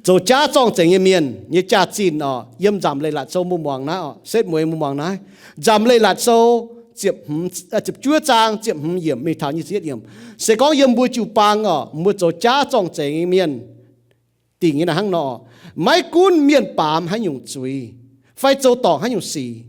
Zoux jaav zorng-zengx nyei mienh nyei jaax-zinh oc, yiem Nzamc Leiz-Latc Sou mbuo muangx naaiv oc, setv mueiz mbuo muangx naaiv. Nzamc Leiz-Latc Sou ziepc juov zaang ziepc hmz yiemc mingh taux nyic ziepc yietv yiemc, se gorngv yiem mbuo jiu-baang oc, mbuo zoux jaav zorng-zengx nyei mienh dingc nyei naaic hnangv nor, maiv gunv mienh baamz haaix nyungc zuiz, fai zoux dorngc haaix nyungc sic,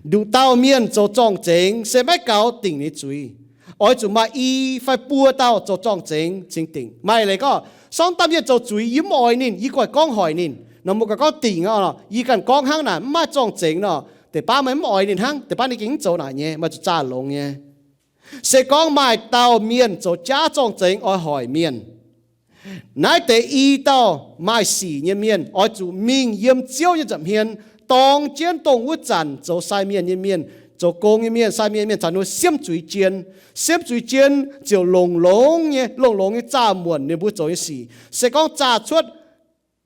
nduqc dauh mienh zoux zorng-zengx se maiv gaux dingc ninh zuiz. Oix zuqc maaih i fai buo dauh zoux zorng-zengx cingx dingc. Maaih leiz gorngv, sorng dauh mienh zoux zuiz, yie mv oix ninh, yie goiv gorngv hoic ninh nor, mbuo ganh gorngv dingc oc, yie ganh gorngv hnangv naaic mv maaih zorng-zengx nor, deix baav meih mv oix ninh hnangv, deix baav ninh gengh mv zoux naaic nyei, meih zuqc zaah longx nyei. Se gorngv maaih dauh mienh zoux jaav zorng-zengx oix hoic mienh, naaiv deix i dauh maaih sic nyei mienh oix zuqc mingh yiem Ziouv nyei nza'hmien, dorng jienv dongh wuov zanc zoux sai mienh nyei mienh, zoux gong nyei mienh, sai mienh nyei mienh caux ninh mbuo siemv zuiz jien. Siemv zuiz jien ziouc longx-longx nyei, longx-longx nyei zaah muonc ninh mbuo zoux nyei sic. Se gorngv zaah cuotv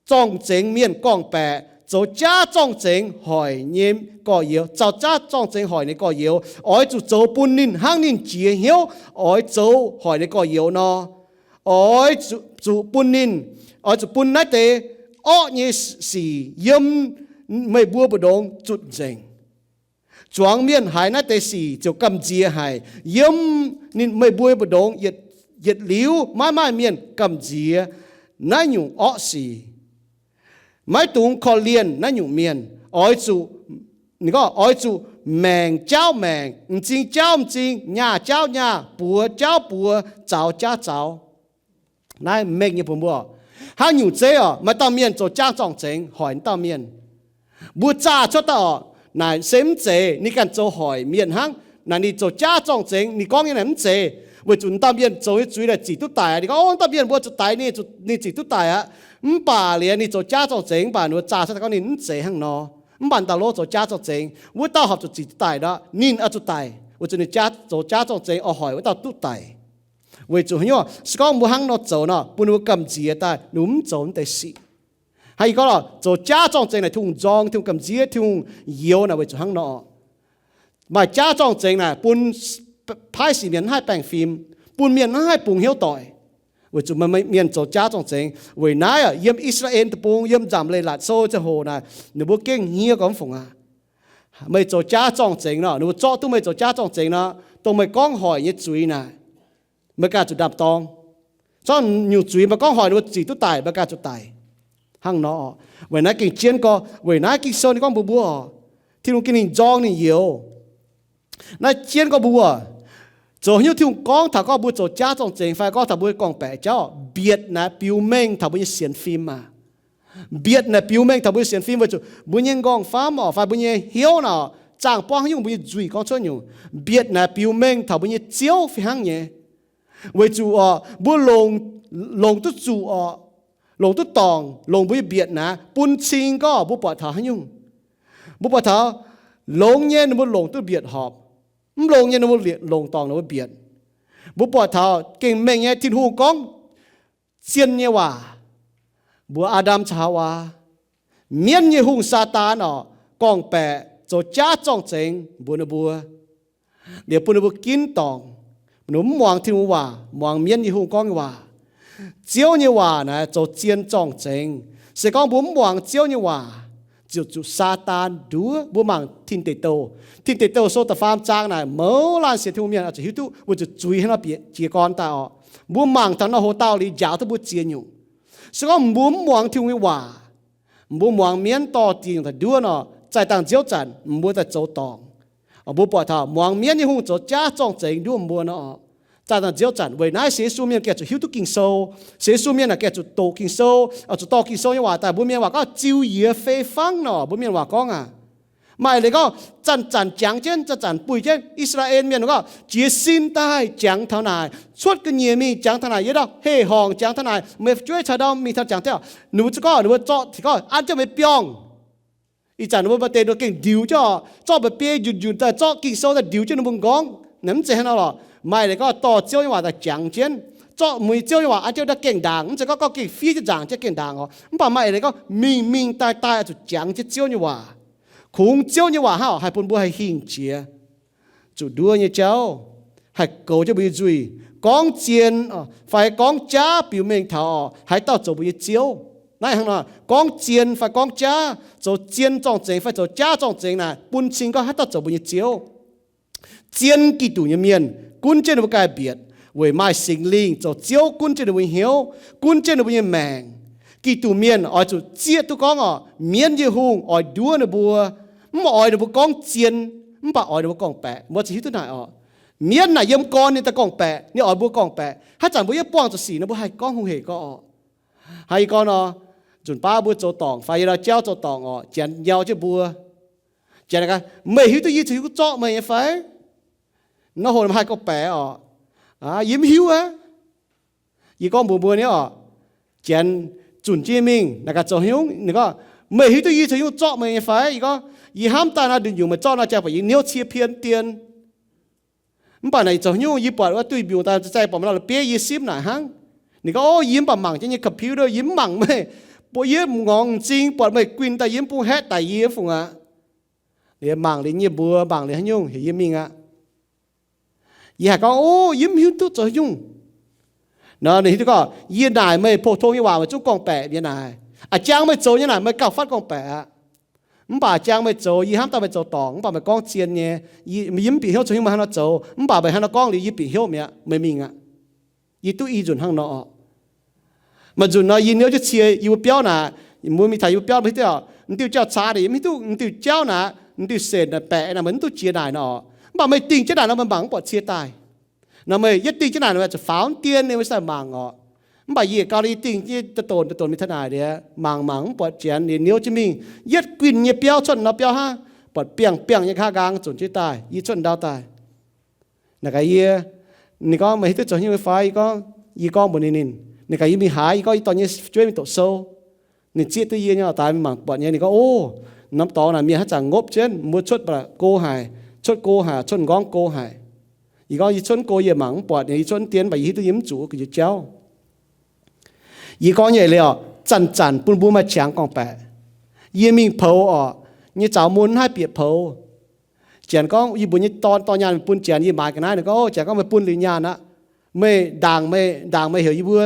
zorng-zengx mienh gorngv-baeqc, zoux jaav zorng-zengx hoic nyei gorx-youz, zoux jaav zorng-zengx hoic nyei gorx-youz, oix zuqc zoux bun ninh hnangv ninh jiex hnyouv oix zoux hoic nyei gorx-youz nor. Oix zuqc bun ninh, oix zuqc bun naaiv deix orqv nyei sic yiem meih mbuo mbu'ndongx zutc nzengc. Zuangx mienh haiz naaiv deix sic ziouc gamh nziex haic. Yiem ninh, meih mbuo mbu'ndongx yietc liuz maiv maaih mienh gamh nziex naaiv nyungc orqv sic, maiv dungx korv-lienh naaiv nyungc mienh. Oix zuqc, ninh gorngv oix zuqc maengc jaauv maengc, m'zing jaauv m'zing, nyaah jaauv nyaah, buoz jaauv buoz, zaux jaauv zaux. Naaiv mengh nyei bun mbuo. Hnangv nyungc zeiv oc, maaih dauh mienh zoux jaav zorng-zengx hoic dauh mienh. Mbuo zaah cuotv daaih oc, naaic se mv zeiz ninh ganh zoux hoic mienh hnangv. Naaic ninh zoux jaav zorng-zengx, ninh gorngv nyei naaic mv zeiz, weic zuqc dauh mienh zoux nyei zuiz naaic zic duqv daic. Ninh gorngv, o, dauh mienh mbuo zuqc daix ninh, ninh zic duqv daic aqv. Mv baac liuz ninh zoux jaav zorng-zengx, mv baac ninh mbuo zaah cuotv daaih gorngv ninh mv zeiz hnangv nor. Mv baac dauh lov zoux jaav zorng-zengx, wuov dauh horpc zuqc zic duqv daic nor, ninh oix zuqc daic, weic zuqc ninh zoux jaav zorng-zengx oix hoic wuov dauh duqv daic. Weic zuqc haaix nyungc? Se gorngv mbuo hnangv nor zoux nor, bun ninh mbuo gamh nziex daaih, ninh mbuo mv zoux naaiv deix sic. Hnangv yie gorngv lorqc, zoux jaav zorng-zengx naaic Tin-Hungh nzorng, Tin-Hungh gamh nziex, Tin-Hungh youx naaic weic zuqc hnangv nor. Maaih jaav zorng-zengx naaic bun paaiv sic mienh mv haih baengh fim, bun mienh mv haih bungx hnyouv doic. Weic zuqc mienh zoux jaav zorng-zengx. Weic naaiv yiem I^saa^laa^en Deic-Bung, yiem Nzamc Leiz-Latc Sou ziangh hoc naaic, ninh mbuo gengh hniev gormx fungc aqv. Meih zoux jaav zorng-zengx nor, ninh mbuo zorqv duqv meih zoux jaav zorng-zengx nor, dongh meih gorngv hoic nyei zuiz naaic, meih ganh zuqc ndaam-dorng. Zorqv nyungc zuiz meih gorngv hoic ninh mbuo zic duqv daic, meih ganh zuqc daic. Hnangv nor, weic naaiv gengh jienv gorx, weic naaiv Ging-Sou ninh gorngv mbuox mbuo oc, Tin-Hungh gengh ninh nzorng ninh youz. Naaiv jienv gorx mbuo, zoux haaix nyungc Tin-Hungh gorngv taux gorngv mbuo zoux jaav zorng-zengx fai gorngv taux mbuo gorngv-baeqc jauv, mbietc naaic biux mengh taux mbuo nyei sienx fim aqv. Mbietc naaic biux mengh taux mbuo nyei sienx fim weic zuqc mbuo nyei nqorngv-famv oc, fai mbuo nyei hnyouv nor, zaangh buangv haaix nyungc mbuo nyei nzuih gorngv cuotv nyungc. Mbietc naaic biux mengh taux mbuo nyei Ziouv fih hnangv nyei. Weic zuqc oc, mbuo longc, longc duqv zuqc oc, longc duqv dorngc, longc mbuo nyei mbietc naaic bun cing gorngv mbuo buatc taux haaix nyungc. Mbuo buatc taux longx nyei ninh mbuo longc duqv mbietc horpc, mv longx nyei ninh mbuo longc dorngc ninh mbuo mbietc. Mbuo buatc taux gengh mengh nyei Tin-Hungh gorngv zien nyei waac mbuox Aa^ndam caux Haawaa. Mienv nyei hungh, Saadaan oc, gorngv-baeqc zoux jaav zorng-zengx mbuox ninh mbuo, liuz bun ninh mbuo ginv dorngc, ninh mbuo mv muangx Tin-Hungh waac, muangx mienv nyei hungh gorngv nyei waac. Ziouv nyei waac naaic zoux zien zorng-zengx. Se gorngv mbuo mv muangx Ziouv nyei waac, ziouc zuqc Saadaan nduov. Mbuo mangc Tin Deic Douh. Tin Deic Douh sou da'faam zaang naaic, mouz laanh sienx Tin-Hungh mienh oix zuqc hiuv duqv weic zuqc zuiz haaix nor bieqc jiez gorn daaih oc. Mbuo mangc taux nor, hoc-dauh liuz njaaux duqv mbuo ziex nyungc. Se gorngv mbuo mv muangx Tin-Hungh nyei waac, mbuo muangx mienv dorh ziex nyungc daaih nduov nor, zaih dangh nziouv zanc mbuo daaih zoux dorngc. Mbuo buatc taux muangx mienv nyei hungh zoux jaav zorng-zengx nduov mbuo nor, zaih dangh nziouv zanc. Weic naaiv sienx Yesu mienh gengh zuqc hiuv duqv Ging-Sou. Sienx Yesu mienh naaic gengh zuqc doqc Ging-Sou, zuqc dorh Ging-Sou nyei waac daaih. Mbuo mienh waac gorngv ziux yie fei fangv nor, mbuo mienh waac gorngv aqv. Maaih leiz gorngv zanc-zanc jangx jienv, zanc-zanc buih jienv. I^saa^laa^en mienh gorngv jiez sin daaih jangx taux naaic, cuotv ga'nyiec mingh jangx taux naaic, yiem ndau heh horngc jangx taux naaic, meih fu'jueiv caux ndau mingh taux jangx taux. Ninh mbuo zungv gorngv, ninh mbuo zorqv, gorngv an jienv meih biorngh. Ih zanc ninh mbuo maaih deix ninh gengh ndiux jienv oc, zorqv mba'biei njunc njunc daaih, zorqv Ging-Sou daaih ndiux jienv ninh mbuo nqorngv. Naaiv mv zeiz hnangv nor lorqc. Maaih leiz gorngv dorh Ziouv nyei waac daaih jangx jienv, zorqv mueiz Ziouv nyei waac an jienv ndau gengh ndaangc. Mv zeiz gorngv, gorngv gengh fiev jienv nzaangc jienv gengh ndaangc oc. Mv baac maaih leiz gorngv mingh mingh daaih daaih oix zuqc jangx jienv Ziouv nyei waac. Kungx Ziouv nyei waac hnangv oc haih bun mbuo haih hingh jiex, zuqc nduov nyei jauv, haih goux jienv mbuo nyei nzuih. Gorngv zien fai gorngv jaav biux mengh taux oc haaix dauh zoux mbuo nyei Ziouv. Naaiv hnangv nor, gorngv zien fai gorngv jaav, zoux zien zorng-zengx fai zoux jaav zorng-zengx naaic, bun cing gorngv haaix dauh zoux mbuo nyei Ziouv. Zien Giduc nyei mienh gunv jienv ninh mbuo ganh mbietc, weic maaih Singx Lingh zoux Ziouv gunv jienv ninh mbuo nyei hnyouv, gunv jienv ninh mbuo nyei maengc. Giduc mienh oix zuqc zieqv duqv gorngv oc, mienv nyei hungh oix nduov ninh mbuo, mv oix ninh mbuo gorngv zien, mv baac oix ninh mbuo gorngv-baeqc. Mbuo zuqc hiuv duqv naaic oc. Mienv naaic yiem gorn ninh daaih gorngv-baeqc, ninh oix mbuo gorngv-baeqc. Haaix zanc mbuo yiem buangh zuqc sic nor, mbuo haih gorngv hungh hec gorngv oc. Haaix gorngv nor, nzunc baav mbuo zoux dorngc fai yiem ndau jauv zoux dorngc oc, Janx nyau jienv mbuo. Janx gaax, meih hiuv duqv yie caux hiuv duqv zorqv meih nyei fai? Nor hoc haih gorngv-baeqc oc. Yie mv hiuv aqv. Yie gorngv mbuox mbuo nyei oc, Janx zunc jienv mingh naaic gaax zoux haaix nyungc. Ninh gorngv, meih hiuv duqv yie caux hiuv duqv zorqv meih nyei fai? Yie gorngv, yie hnamv daaih nor nduqc nyungc meih zorqv nor jaa buatc yie niouv cie pien dien. Mv baac naaic zoux haaix nyungc yie buatc wuov duih mbiungc daaih zai buatc meih nor la'bieiv yie simv naaic hnangv. Ninh gorngv, o, yie mv baac mangc jienv nyei computer, yie mv mangc meih, buatc yie m'nqorngv m'zing buatc meih guinh daaih yie mv bung haeqv daic yie fungc aqv. Liuz mangc liuz nyei mbuox mangc liuz haaix nyungc heuc yie mingh aqv. Yie haiz gorngv, o, yie mv hiuv duqv zoux haaix nyungc. Nor ninh hiuv duqv gorngv, yie naaic meih pou-tong nyei waac meih zungv gorngv-baeqc nyei naaic. A'jang meih zoux nyei naaic meih gauh fatv gorngv-baeqc aqv. Mv baac a'jang meih zoux, yie hnamv daaih meih zoux dorngc, mv baac meih gorngv zien nyei. Yie mv bieqc hnyouv zoux haaix nyungc meih hnangv nor zoux, mv baac meih hnangv nor gorngv liuz yie bieqc hnyouv mi'aqv, meih mingh aqv. Yie duqv i nzunc hnangv nor oc. Maaih nzunc nor yie niouv jienv cie yie mbuo biauv naaic, mbuo mingh taux yie mbuo biauv mv hiuv duqv, m'diuh jauv-caax naaic yie mv hiuv duqv, m'diuh jauv naaic, m'diuh senc naaic baeqc naaic meih mv duqv jiex naaic nor. Mv baac meih dingh jienv naaic nor meih mangc mv buatc cie daaih. Nor meih yietv dingh jienv naaic nor meih zuqc faaux dien ninh mbuo sai mangc oc. Mv baac yie gauh dingh jienv da'donc da'donc mingh taux naaic liuz, mangc mangc mv buatc Janx liuz niouv jienv mingh. Yietv guinh nyei biauv cuotv nor biauv hnangv, buatc biangh biangh nyei nqa'haav nqaang zunc jienv daaih, yie cuotv ndau daaih. Naaic gaax yie, ninh gorngv, meih hiuv duqv zoux haaix nyungc fai? Yie gorngv, yie gorngv mbuox ninh, ninh, ninh gaax yie mingh haaix, yie gorngv yie dorh nyei fu'jueiv mingh doqc sou. Ninh zieqv duqv yie nyei oc, daaih mingh mangc buatc nyei. Ninh gorngv, o, norm dorngx naaic mienh haaix zanc ngopv jienv, mbuo cuotv ba'laqc go haic, cuotv go haic, cuotv m'nqorngv go haic. Yie gorngv yie cuotv go yie mangc mv buatc nyei, yie cuotv dien mv baac yie hiuv duqv yie mv zuqc gu'nyuoz jauv. Yie gorngv nyei leiz oc, zanc-zanc bun mbuo maaih qangx gorngv-baeqc. Yie mingh poux oc, nyei zaux mun mv haih bieqc poux. Janx gorngv, yie mbuox nyei dorn dorh nyaanh bun Janx, yie maaiz ga'naaiv. Ninh gorngv, o, Janx gorngv, meih bun liuz nyaanh aqv. Meih ndaangc, meih ndaangc meih heuc yie mbuo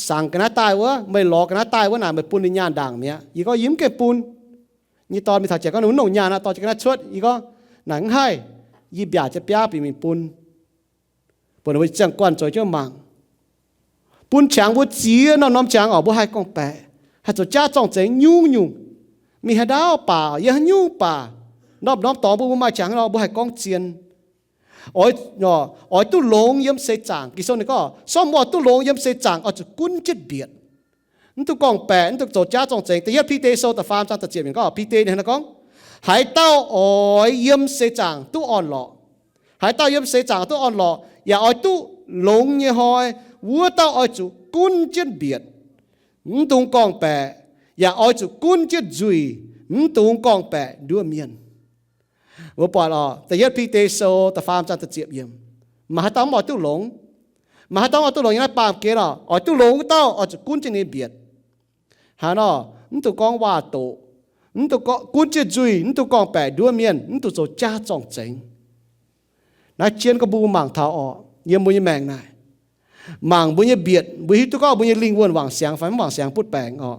sangx ga'naaiv daaih wuov, meih lorz ga'naaiv daaih wuov naaic meih bun liuz nyaanh ndaangc mi'aqv. Yie gorngv, yie mv gaengh bun. Nyei dorn mingh taux Janx gorngv, ninh mv longc nyaanh aqv, dorh jienv ga'naaiv cuotv. Yie gorngv, naaic mv haih. Yie mbiaac jienv biaav bieqc mingh bun. Buatc ninh mbuo ziangh guanh zoux jienv mangc. Bun qangx mbuo ziex norm-norm qangx oc, mbuo haih gorngv-baeqc. haih zoux jaav zorng-zengx nyungc-nyungc. Mingh haaix ndau baac, yiem haaix nyungc baac, norm-norm dorngx mbuo, mbuo maaih qangx nor, mbuo haih gorngv zien. Oix, oix duqv longx yiem seix zaangc. Ging-Sou ninh gorngv, sorng mbuo oix duqv longx yiem seix zaangc oix zuqc gunv jienv mbietc. Mv dungx gorngv-baeqc, mv dungx zoux jaav zorng-zengx. Da'yietv Bide Sou da'faam zaang da'ziepc yiemc gorngv, Bide ninh hnangv naaiv gorngv, haaix dauh oix yiem seix zaangc duqv orn-lorqc, haaix dauh yiem seix zaangc duqv orn-lorqc yaac oix duqv longx nyei hnoi, wuov dauh oix zuqc gunv jienv mbietc. Mv dungx gorngv-baeqc, yaac oix zuqc gunv jienv nzuih. Mv dungx gorngv-baeqc nduov mienh. Mbuo buatc oc, da'yietv Bide Sou da'faam zaang da'ziepc yiemc. Maaih haaix dauh mv oix duqv longx? Maaih haaix dauh mv oix duqv longx? Yiem naaiv baamh gen oc, oix duqv longx wuov dauh oix zuqc gunv jienv ninh nyei mbietc. Hnangv nor, mv dungx gorngv waac-doqc, mv dungx gorngv, gunv jienv nzuih, mv dungx gorngv-baeqc nduov mienh, mv dungx zoux jaav zorng-zengx. Naaiv jienv gorngv mbuo mangc taux oc, yiem mbuo nyei maengc naaic, mangc mbuo nyei mbietc, mbuo hiuv duqv gorngv mbuo nyei lingh wuonh wangc siangx fai mv wangc siangx butv baengc oc.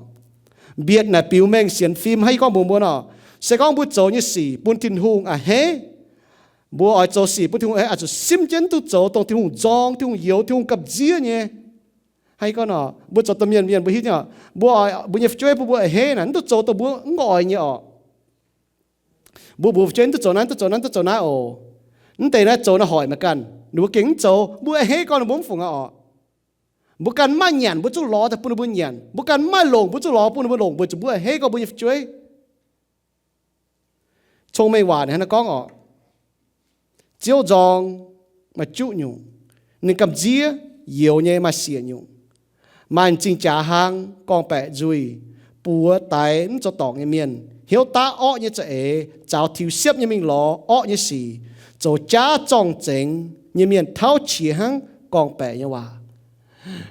Mbietc naaic biux mengh sienx fim. Hnangv yie gorngv mbuox mbuo nor, se gorngv mbuo zoux nyei sic bun Tin-Hungh a'hneiv, mbuo oix zoux sic bun Tin-Hungh a'hneiv, oix zuqc simv jienv duqv zoux dongh Tin-Hungh nzorng, Tin-Hungh youx, Tin-Hungh gamh nziev nyei. Hnangv yie gorngv nor, mbuo zoux domh mienh, mienh mbuo hiuv duqv, mbuo, mbuo nyei fu'jueiv bun mbuo a'hneiv naaic, mv dungx zoux dongh mbuo mv oix nyei oc. Mbuo mbuox fu'jueiv, mv dungx zoux naaiv, mv dungx zoux naaiv, mv dungx zoux naaiv oc. Mv deix naaiv zoux naaiv hoic meih ganh. Ninh mbuo gengh mv zoux, mbuo a'hneiv gorngv ninh mbuo mv fungc aqv oc. Mbuo ganh mv maaih nyanc, mbuo zuqc lorz daaih bun ninh mbuo nyanc. Mbuo ganh mv maaih longc, mbuo zuqc lorz bun ninh mbuo longc, weic zuqc mbuo a'hneiv gorngv mbuo nyei fu'jueiv. Cong-mengh waac ninh hnangv naaiv gorngv oc, Ziouv nzorng, maaih juqv nyungc, ninh gamh nziev, youx nyei, maaih siec nyungc, maaih m'zing jaax hlang, gorngv-baeqc nzuih, buoz daix mv zoux dorngc nyei mienh, hnyouv daav orqv nyei za'eix, zaux tiux siepv nyei mingh lorz orqv nyei sic, zoux jaav zorng-zengx nyei mienh tauv qiex hnangv gorngv-baeqc nyei waac.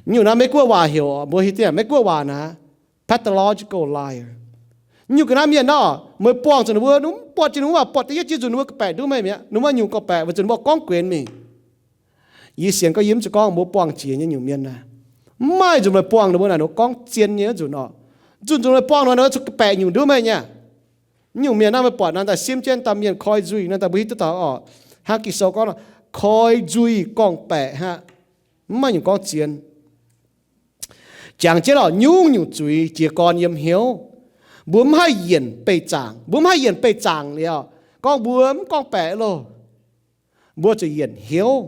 Nyungc naaiv Meiv-Guoqv waac heuc, mbuo hiuv duqv Meiv-Guoqv waac naaic, pathological liar. Nyungc ga'naaiv mienh nor, meih buangh zuqc ninh mbuo, ninh mbuo buatc jiex ninh mbuo waac buatc da'yietv jiex nzunc ninh mbuo gorngv-baeqc nduov meih mi'aqv. Ninh mbuo nyungc gorngv-baeqc weic zuqc ninh mbuo gorngv guenx mingh. Yie sienx gorngv yie mv zuqc gorngv mbuo buangh jiex nyei nyungc mienh naaic. Mv maaih nzunc meih buangh ninh mbuo naaic, ninh mbuo gorngv zien nyei nzuqc oc. Nzunc nzunc meih buangh ninh mbuo naaic, zuqc gorngv-baeqc nyungc nduov meih nyei. Nyungc mienh naaiv meih buatc naaiv daaih simv jienv daaih mienh koi nzuih naaiv daaih mbuo hiuv duqv taux oc. Hnangv Ging-Sou gorngv, koi nzuih gorngv-baeqc aqv. Mv maaih nyungc gorngv zien. Jangx jienv oc, nyungc-nyungc zuiz jiez gorn yiem hnyouv. Mbuo mv haih yienc beih zaangc. Mbuo mv haih yienc beih zaangc liuz, gorngv mbuo mv gorngv-baeqc loh. Mbuo zuqc yienc hnyouv.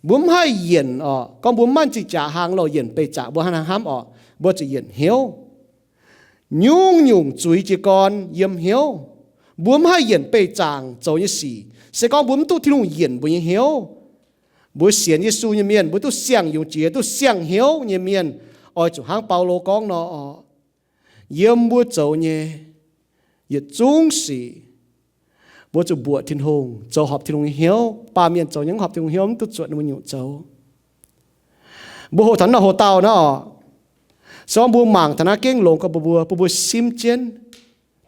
Mbuo mv haih yienc oc, gorngv mbuo mv maaih m'zing jaax hlang loh, yienc beih zaangc mbuo hnangv haaix nor hnamv oc. Mbuo zuqc yienc hnyouv. Nyungc-nyungc zuiz jiez gorn yiem hnyouv. Mbuo mv haih yienc beih zaangc zoux nyei sic se gorngv mbuo mv duqv Tin-Hungh yienc mbuo nyei hnyouv. Mbuo sienx Yesu nyei mienh, mbuo duqv siang-yungz jiex, duqv siang-hnyouv nyei mienh, oix zuqc hnangv Baulo gorngv nor oc, yiem mbuo zoux nyei yietc zungv sic, mbuo zuqc mbuoqc Tin-Hungh, zoux horpc Tin-Hungh nyei hnyouv. Baamh mienh zoux nyei mv horpc Tin-Hungh hnyouv, mv duqv zuotc ninh mbuo nyungc zoux. Mbuo hoqc taux naaiv hoc-dauh naaiv oc, se gorngv mbuo mangc taux naaiv gengh longx gorx mbuo, mbuo, mbuo simv jienv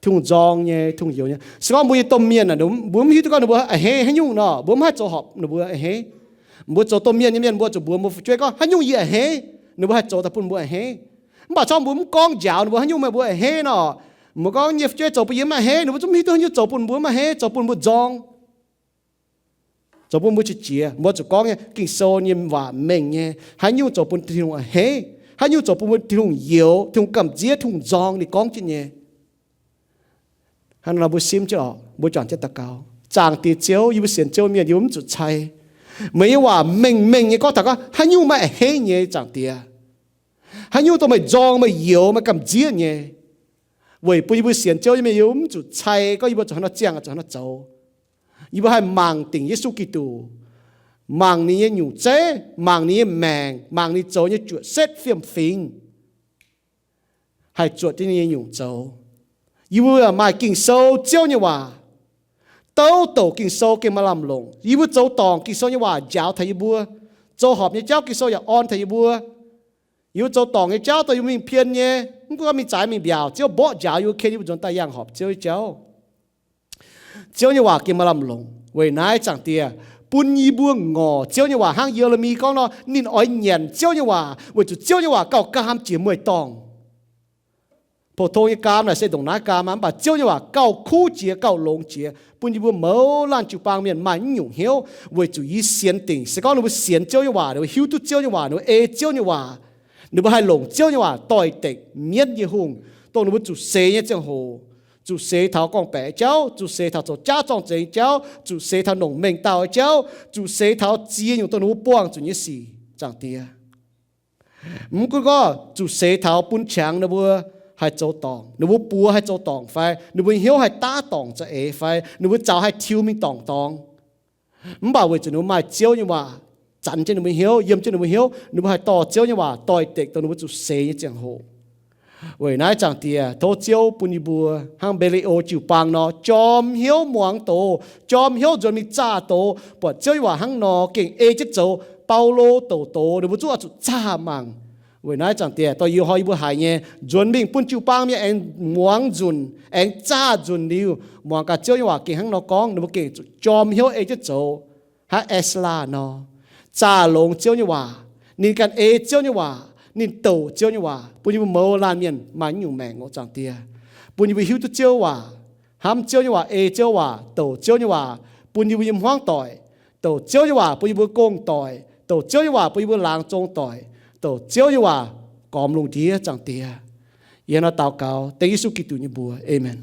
Tin-Hungh nzorng nyei, Tin-Hungh youx nyei. Se gorngv mbuo nyei domh mienh aah, mbuo mv hiuv duqv gorngv ninh mbuo a'hneiv haaix nyungc nor, mbuo mv haih zoux horpc ninh mbuo a'hneiv. Mbuo zoux domh mienh nyei mienh, mbuo zuqc mbuox mbuo fu'jueiv gorngv haaix nyungc yie a'hneiv, ninh mbuo haih zoux daaih bun mbuo a'hneiv. Mv baac se gorngv mbuo mv gorngv njaaux ninh mbuo haaix nyungc meih mbuo a'hneiv nor, mbuo gorngv nyei fu'jueiv zoux bun yie mv a'hneiv, ninh mbuo zungv mv hiuv duqv haaix nyungc zoux bun mbuo mv a'hneiv, zoux bun mbuo nzorng, zoux bun mbuo qiex jiez. Mbuo zuqc gorngv nyei Ging-Sou nyei waac mengh nyei, haaix nyungc zoux bun Tin-Hungh a'hneiv, haaix nyungc zoux bun mbuo Tin-Hungh youx, Tin-Hungh gamh nziev, Tin-Hungh nzorng, ninh gorngv jienv nyei. Hnangv nor mbuo simv jienv oc, mbuo juangc jienv daux gaux. Zaangc Diex Ziouv, yie mbuo sienx Ziouv mienh, yie mbuo mv zuqc cai meih nyei waac mengh mengh nyei gorngv taux gorngv haaix nyungc maaih a'hneiv nyei, Zaangc Diex. Haaix nyungc dongh meih nzorng, meih youx, meih gamh nziev nyei, weic bun yie mbuo sienx Ziouv nyei mienh yie mbuo mv zuqc cai gorngv yie mbuo zuqc haaix nor ziangh, zuqc haaix nor zoux. Yie mbuo haih mangc dingc Yesu Giduc, mangc ninh nyei nyungc zeiv, mangc ninh nyei maengc, mangc ninh zoux nyei juoqc setv fiem-fingx, haih zuotc jienv ninh nyei nyungc zoux. Yie mbuo maaih Ging-Sou, Ziouv nyei waac, douc douc Ging-Sou gengh maaih lamh longc. Yie mbuo zoux dorngc, Ging-Sou nyei waac njaaux taux yie mbuo. Zoux horpc nyei jauv, Ging-Sou yaac orn taux yie mbuo. Yie mbuo zoux dorngc nyei jauv dongh yie mbuo mingh pien nyei, mv gunv mingh zaaix mingh mbiaauc, Ziouv mborqv njaaux yie mbuo, ken yie mbuo nzuonx daaih yangh horpc Ziouv nyei jauv. Ziouv nyei waac gengh maaih lamh longc. Weic naaiv, Zaangc Diex, bun yie mbuo ngorc Ziouv nyei waac hnangv Ye^le^mi gorngv nor, ninh oix nyanc Ziouv nyei waac, weic zuqc Ziouv nyei waac gauh gaam jiex mueiz-dorngh. Pou-tong nyei gaam naaic se ndongc naaiv gaam aqv, mv baac Ziouv nyei waac gauh kuv jiex, gauh longx jiex, bun yie mbuo mouz laanh jiu-baang mienh maaih naaiv nyungc hnyouv. Weic zuqc yie sienx dingc, se gorngv ninh mbuo sienx Ziouv nyei waac, ninh mbuo hiuv duqv Ziouv nyei waac, ninh mbuo ei Ziouv nyei waac, Ninh mbuo haih longc Ziouv nyei waac doix-dekc mienv nyei hungh, dongh ninh mbuo zuqc seix nyei ziangh hoc, zuqc seix taux gorngv-baeqc jauv, zuqc seix taux zoux jaav zorng-zengx jauv, zuqc seix taux nongc mengh dauh jauv, zuqc seix taux ziex nyungc dongh ninh mbuo buangh zuqc nyei sic, Zaangc Diex. Mv gunv gorngv zuqc seix taux bun qangx ninh mbuo haih zoux dorngc, ninh mbuo buoz haih zoux dorngc fai, ninh mbuo hnyouv haih daav dorngc za'eix fai, ninh mbuo zaux haih tiux mingh dorngc dorngx. Mv baac weic zuqc ninh mbuo maaih Ziouv nyei waac zanx jienv ninh mbuo hnyouv, yiem jienv ninh mbuo hnyouv, ninh mbuo haih dorh Ziouv nyei waac doix-dekc dongh ninh mbuo zuqc seix nyei ziangh hoc. Weic naaiv Zaangc Diex, tov Ziouv bun yie mbuo hnangv Mbe^li^o jiu-baang nor, jorm hnyouv muangx doz, jorm hnyouv nzuonx mingh zaah doz, buatc Ziouv nyei waac hnangv nor gengh ei jienv zoux. Baulo douc doz, ninh mbuo zungv oix zuqc zaah mangc. Weic naaiv Zaangc Diex, dorh yie hnoi yie mbuo haiz nyei, nzuonx mingh bun jiu-baang mienh aengx muangx nzunc, aengx zaah nzunc liuz, muangx gaax Ziouv nyei waac gengh hnangv nor gorngv, ninh mbuo gengh zuqc jorm hnyouv ei jienv zoux. Hnangv E^saa^laa nor, zaah longx Ziouv nyei waac. Ninh ganh ei Ziouv nyei waac, ninh douc Ziouv nyei waac, bun yie mbuo mouz laanh mienh maaih naaiv nyungc maengc oc, Zaangc Diex. Bun yie mbuo hiuv duqv Ziouv waac, hnamv Ziouv nyei waac, ei Ziouv waac, douc Ziouv nyei waac, bun yie mbuo nyei hmuangv doic, douc Ziouv nyei waac bun yie mbuo gong doic, douc Ziouv nyei waac bun yie mbuo laangz zong doic, douc Ziouv nyei waac gormx lungh ndiev, Zaangc Diex. Yie nor daux gaux dengv Yesu Giduc nyei mbuox. Aamen.